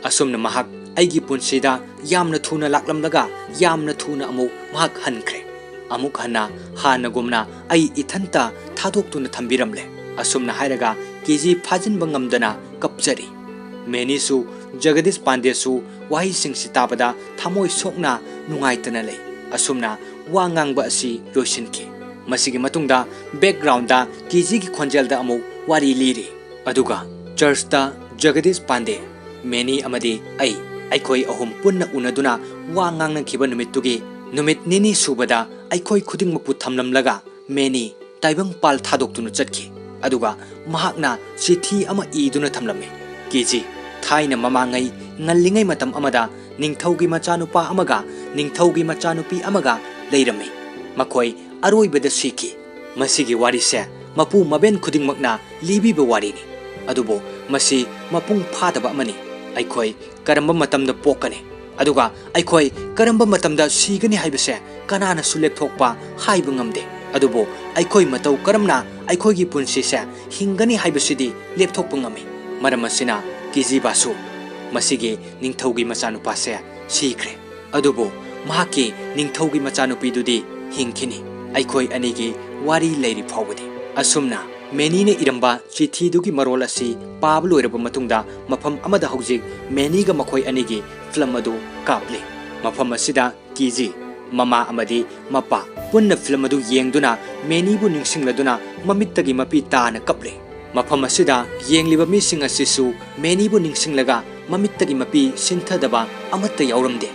ꯑꯁꯨꯝꯅ ꯃꯍꯥꯛ ꯑꯩꯒꯤ ꯄꯨꯟꯁꯤꯗ ꯌꯥꯝꯅ ꯊꯨꯅ ꯂꯥꯛꯂꯝꯂꯒ ꯌꯥꯝꯅ ꯊꯨꯅ ꯑꯃꯨꯛ ꯃꯍꯥꯛ ꯍꯟꯈ꯭ꯔꯦ꯫ ꯑꯃꯨꯛ ꯍꯟꯅ ꯍꯥꯟꯅꯒꯨꯝꯅ ꯑꯩ ꯏꯊꯟꯇ ꯊꯥꯗꯣꯛꯇꯨꯅ ꯊꯝꯕꯤꯔꯝꯂꯦ꯫ ꯑꯁꯨꯝꯅ ꯍꯥꯏꯔꯒ ꯀꯦꯖꯤ ꯐꯥꯖꯤꯟꯕ ꯉꯝꯗꯅ ꯀꯞꯆꯔꯤ꯫ ꯃꯦꯅꯤꯁꯨ ꯖꯒꯗꯤꯁ ꯄꯥꯟꯗꯦꯁꯨ ꯋꯥꯍꯩꯁꯤꯡꯁꯤ ꯇꯥꯕꯗ ꯊꯃꯣꯏ ꯁꯣꯛꯅ ꯅꯨꯡꯉꯥꯏꯇꯅ ꯂꯩ꯫ ꯑꯁꯨꯝꯅ ꯋꯥ ꯉꯥꯡꯕ ꯑꯁꯤ ꯂꯣꯏꯁꯤꯟꯈꯤ꯫ ꯃꯁꯤꯒꯤ ꯃꯇꯨꯡꯗ ꯕꯦꯛꯒ꯭ꯔꯥꯎꯟꯗ ꯀꯦꯖꯤꯒꯤ ꯈꯣꯟꯖꯦꯜꯗ ꯑꯃꯨꯛ ꯋꯥꯔꯤ ꯂꯤꯔꯤ꯫ ꯑꯗꯨꯒ ꯆꯔꯆꯇ ꯖꯒꯗꯤꯁ ꯄꯥꯟꯗꯦ, ꯃꯦꯅꯤ ꯑꯃꯗꯤ ꯑꯩ, ꯑꯩꯈꯣꯏ ꯑꯍꯨꯝ ꯄꯨꯟꯅ ꯎꯅꯗꯨꯅ ꯋꯥ ꯉꯥꯡꯅꯈꯤꯕ ꯅꯨꯃꯤꯠꯇꯨꯒꯤ ꯅꯨꯃꯤꯠ ꯅꯤꯅꯤ ꯁꯨꯕꯗ ꯑꯩꯈꯣꯏ ꯈꯨꯗꯤꯡꯃꯛꯄꯨ ꯊꯝꯂꯝꯂꯒ ꯃꯦꯅꯤ ꯇꯥꯏꯕꯪꯄꯥꯜ ꯊꯥꯗꯣꯛꯇꯨꯅ ꯆꯠꯈꯤ꯫ ꯑꯗꯨꯒ ꯃꯍꯥꯛꯅ ꯆꯤꯊꯤ ꯑꯃ ꯏꯗꯨꯅ ꯊꯝꯂꯝꯃꯤ꯫ ꯀꯦꯖꯤ, ꯊꯥꯏꯅ ꯃꯃꯥꯡꯉꯩ ꯉꯜꯂꯤꯉꯩ ꯃꯇꯝ ꯑꯃꯗ ꯅꯤꯡꯊꯧꯒꯤ ꯃꯆꯥꯅꯨꯄꯥ ꯑꯃꯒ ꯅꯤꯡꯊꯧꯒꯤ ꯃꯆꯥꯅꯨꯄꯤ ꯑꯃꯒ ꯂꯩꯔꯝꯃꯤ꯫ ꯃꯈꯣꯏ ꯑꯔꯣꯏꯕꯗ ꯁꯤꯈꯤ꯫ ꯃꯁꯤꯒꯤ ꯋꯥꯔꯤꯁꯦ ꯃꯄꯨ ꯃꯕꯦꯟ ꯈꯨꯗꯤꯡꯃꯛꯅ ꯂꯤꯕꯤꯕ ꯋꯥꯔꯤꯅꯤ꯫ ꯑꯗꯨꯕꯨ ꯃꯁꯤ ꯃꯄꯨꯡ ꯐꯥꯗꯕ ꯑꯃꯅꯤ꯫ ꯑꯩꯈꯣꯏ ꯀꯔꯝꯕ ꯃꯇꯝꯗ ꯄꯣꯛꯀꯅꯤ, ꯑꯗꯨꯒ ꯑꯩꯈꯣꯏ ꯀꯔꯝꯕ ꯃꯇꯝꯗ ꯁꯤꯒꯅꯤ ꯍꯥꯏꯕꯁꯦ ꯀꯅꯥꯅꯁꯨ ꯂꯦꯞꯊꯣꯛꯄ ꯍꯥꯏꯕ ꯉꯝꯗꯦ꯫ ꯑꯗꯨꯕꯨ ꯑꯩꯈꯣꯏ ꯃꯇꯧ ꯀꯔꯝꯅ ꯑꯩꯈꯣꯏꯒꯤ ꯄꯨꯟꯁꯤꯁꯦ ꯍꯤꯡꯒꯅꯤ ꯍꯥꯏꯕꯁꯤꯗꯤ ꯂꯦꯞꯊꯣꯛꯄ ꯉꯝꯃꯤ꯫ ꯃꯔꯝ ꯑꯁꯤꯅ ꯀꯤꯖꯤꯕꯥꯁꯨ ꯃꯁꯤꯒꯤ ꯅꯤꯡꯊꯧꯒꯤ ꯃꯆꯥꯅꯨꯄꯥꯁꯦ ꯁꯤꯈ꯭ꯔꯦ꯫ ꯑꯗꯨꯕꯨ ꯃꯍꯥꯛꯀꯤ ꯅꯤꯡꯊꯧꯒꯤ ꯃꯆꯥꯅꯨꯄꯤꯗꯨꯗꯤ ꯍꯤꯡꯈꯤꯅꯤ꯫ ꯑꯩꯈꯣꯏ ꯑꯅꯤꯒꯤ ꯋꯥꯔꯤ ꯂꯩꯔꯤ ꯐꯥꯎꯕꯗꯤ꯫ ꯑꯁꯨꯝꯅ ꯃꯦꯅꯤꯅ ꯏꯔꯝꯕ ꯆꯤꯊꯤꯗꯨꯒꯤ ꯃꯔꯣꯜ ꯑꯁꯤ ꯄꯥꯕ ꯂꯣꯏꯔꯕ ꯃꯇꯨꯡꯗ ꯃꯐꯝ ꯑꯃꯗ ꯍꯧꯖꯤꯛ ꯃꯦꯅꯤꯒ ꯃꯈꯣꯏ ꯑꯅꯤꯒꯤ ꯐꯤꯂꯝ ꯑꯗꯨ ꯀꯥꯞꯂꯤ꯫ ꯃꯐꯝ ꯑꯁꯤꯗ ꯀꯤꯖꯤ, ꯃꯃꯥ ꯑꯃꯗꯤ ꯃꯄꯥ ꯄꯨꯟꯅ ꯐꯤꯂꯝ ꯑꯗꯨ ꯌꯦꯡꯗꯨꯅ ꯃꯦꯅꯤꯕꯨ ꯅꯤꯡꯁꯤꯡꯂꯗꯨꯅ ꯃꯃꯤꯠꯇꯒꯤ ꯃꯄꯤ ꯇꯥꯅ ꯀꯞꯂꯤ꯫ ꯃꯐꯝ ꯑꯁꯤꯗ ꯌꯦꯡꯂꯤꯕ ꯃꯤꯁꯤꯡ ꯑꯁꯤꯁꯨ ꯃꯦꯅꯤꯕꯨ ꯅꯤꯡꯁꯤꯡꯂꯒ ꯃꯃꯤꯠꯇꯒꯤ ꯃꯄꯤ ꯁꯤꯟꯊꯗꯕ ꯑꯃꯠꯇ ꯌꯥꯎꯔꯝꯗꯦ꯫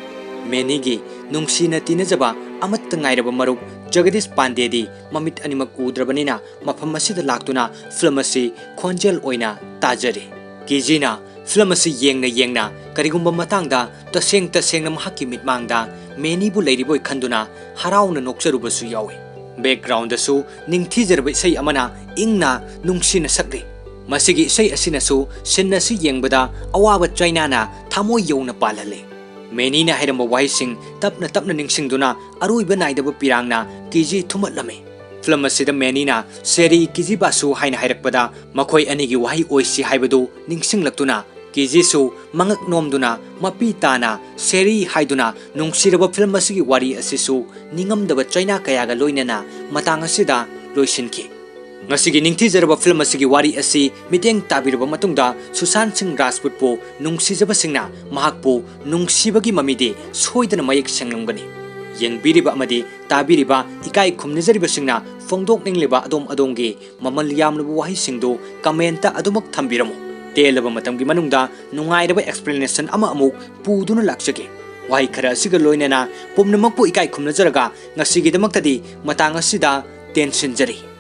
ꯃꯦꯅꯤꯒꯤ ꯅꯨꯡꯁꯤꯅ ꯇꯤꯟꯅꯖꯕ ꯑꯃꯠꯇ ꯉꯥꯏꯔꯕ ꯃꯔꯨꯞ ꯖꯒꯗꯤꯁ ꯄꯥꯟꯗꯦꯗꯤ ꯃꯃꯤꯠ ꯑꯅꯤꯃꯛ ꯎꯗ꯭ꯔꯕꯅꯤꯅ ꯃꯐꯝ ꯑꯁꯤꯗ ꯂꯥꯛꯇꯨꯅ ꯐꯤꯂꯝ ꯑꯁꯤ ꯈꯣꯟꯖꯦꯜ ꯑꯣꯏꯅ ꯇꯥꯖꯔꯤ꯫ ꯀꯤꯖꯤꯅ ꯐꯤꯂꯝ ꯑꯁꯤ ꯌꯦꯡꯅ ꯌꯦꯡꯅ ꯀꯔꯤꯒꯨꯝꯕ ꯃꯇꯥꯡꯗ ꯇꯁꯦꯡ ꯇꯁꯦꯡꯅ ꯃꯍꯥꯛꯀꯤ ꯃꯤꯠꯃꯥꯡꯗ ꯃꯦꯅꯤꯕꯨ ꯂꯩꯔꯤꯕꯣꯏ ꯈꯟꯗꯨꯅ ꯍꯔꯥꯎꯅ ꯅꯣꯛꯆꯔꯨꯕꯁꯨ ꯌꯥꯎꯏ꯫ ꯕꯦꯛꯒ꯭ꯔꯥꯎꯟꯗꯁꯨ ꯅꯤꯡꯊꯤꯖꯔꯕ ꯏꯁꯩ ꯑꯃꯅ ꯏꯪꯅ ꯅꯨꯡꯁꯤꯅ ꯁꯛꯂꯤ꯫ ꯃꯁꯤꯒꯤ ꯏꯁꯩ ꯑꯁꯤꯅꯁꯨ ꯁꯤꯟ ꯑꯁꯤ ꯌꯦꯡꯕꯗ ꯑꯋꯥꯕ ꯆꯩꯅꯥꯅ ꯊꯃꯣꯏ ꯌꯧꯅ ꯄꯥꯜꯍꯜꯂꯤ꯫ ꯃꯦꯅꯤꯅ ꯍꯥꯏꯔꯝꯕ ꯋꯥꯍꯩꯁꯤꯡ ꯇꯞꯅ ꯇꯞꯅ ꯅꯤꯡꯁꯤꯡꯗꯨꯅ ꯑꯔꯣꯏꯕ ꯅꯥꯏꯗꯕ ꯄꯤꯔꯥꯡꯅ ꯀꯤꯖꯤ ꯊꯨꯝꯍꯠꯂꯝꯃꯤ꯫ ꯐꯤꯂꯝ ꯑꯁꯤꯗ ꯃꯦꯅꯤꯅ "ꯁꯦꯔꯤ ꯀꯤꯖꯤꯕꯥꯁꯨ" ꯍꯥꯏꯅ ꯍꯥꯏꯔꯛꯄꯗ ꯃꯈꯣꯏ ꯑꯅꯤꯒꯤ ꯋꯥꯍꯩ ꯑꯣꯏꯁꯤ ꯍꯥꯏꯕꯗꯨ ꯅꯤꯡꯁꯤꯡꯂꯛꯇꯨꯅ ꯀꯤꯖꯤꯁꯨ ꯃꯉꯛ ꯅꯣꯝꯗꯨꯅ ꯃꯄꯤ ꯇꯥꯅ "ꯁꯦꯔꯤ" ꯍꯥꯏꯗꯨꯅ ꯅꯨꯡꯁꯤꯔꯕ ꯐꯤꯂꯝ ꯑꯁꯤꯒꯤ ꯋꯥꯔꯤ ꯑꯁꯤꯁꯨ ꯅꯤꯡꯉꯝꯗꯕ ꯆꯩꯅꯥ ꯀꯌꯥꯒ ꯂꯣꯏꯅꯅ ꯃꯇꯥꯡ ꯑꯁꯤꯗ ꯂꯣꯏꯁꯤꯟꯈꯤ꯫ ꯉꯁꯤꯒꯤ ꯅꯤꯡꯊꯤꯖꯔꯕ ꯐꯤꯂꯝ ꯑꯁꯤꯒꯤ ꯋꯥꯔꯤ ꯑꯁꯤ ꯃꯤꯠꯌꯦꯡ ꯇꯥꯕꯤꯔꯕ ꯃꯇꯨꯡꯗ ꯁꯨꯁꯥꯟ ꯁꯤꯡ ꯔꯥꯖꯄꯨꯠꯄꯨ ꯅꯨꯡꯁꯤꯖꯕꯁꯤꯡꯅ ꯃꯍꯥꯛꯄꯨ ꯅꯨꯡꯁꯤꯕꯒꯤ ꯃꯃꯤꯗꯤ ꯁꯣꯏꯗꯅ ꯃꯌꯦꯛ ꯁꯦꯡꯂꯝꯒꯅꯤ꯫ ꯌꯦꯡꯕꯤꯔꯤꯕ ꯑꯃꯗꯤ ꯇꯥꯕꯤꯔꯤꯕ ꯏꯀꯥꯏ ꯈꯨꯝꯅꯖꯔꯤꯕꯁꯤꯡꯅ ꯐꯣꯡꯗꯣꯛꯅꯤꯡꯂꯤꯕ ꯑꯗꯣꯝ ꯑꯗꯣꯝꯒꯤ ꯃꯃꯜ ꯌꯥꯝꯂꯕ ꯋꯥꯍꯩꯁꯤꯡꯗꯨ ꯀꯃꯦꯟꯇ ꯑꯗꯨꯃꯛ ꯊꯝꯕꯤꯔꯝꯃꯨ꯫ ꯇꯦꯜꯂꯕ ꯃꯇꯝꯒꯤ ꯃꯅꯨꯡꯗ ꯅꯨꯡꯉꯥꯏꯔꯕ ꯑꯦꯛꯁꯄ꯭ꯂꯦꯅꯦꯁꯟ ꯑꯃ ꯑꯃꯨꯛ ꯄꯨꯗꯨꯅ ꯂꯥꯛꯆꯒꯦ꯫ ꯋꯥꯍꯩ ꯈꯔ ꯑꯁꯤꯒ ꯂꯣꯏꯅꯅ ꯄꯨꯝꯅꯃꯛꯄꯨ ꯏꯀꯥꯏ ꯈꯨꯝꯅꯖꯔꯒ ꯉꯁꯤꯒꯤꯗꯃꯛꯇꯗꯤ ꯃꯇꯥꯡ ꯑꯁꯤꯗ ꯇꯦꯟꯁꯤꯟꯖꯔꯤ꯫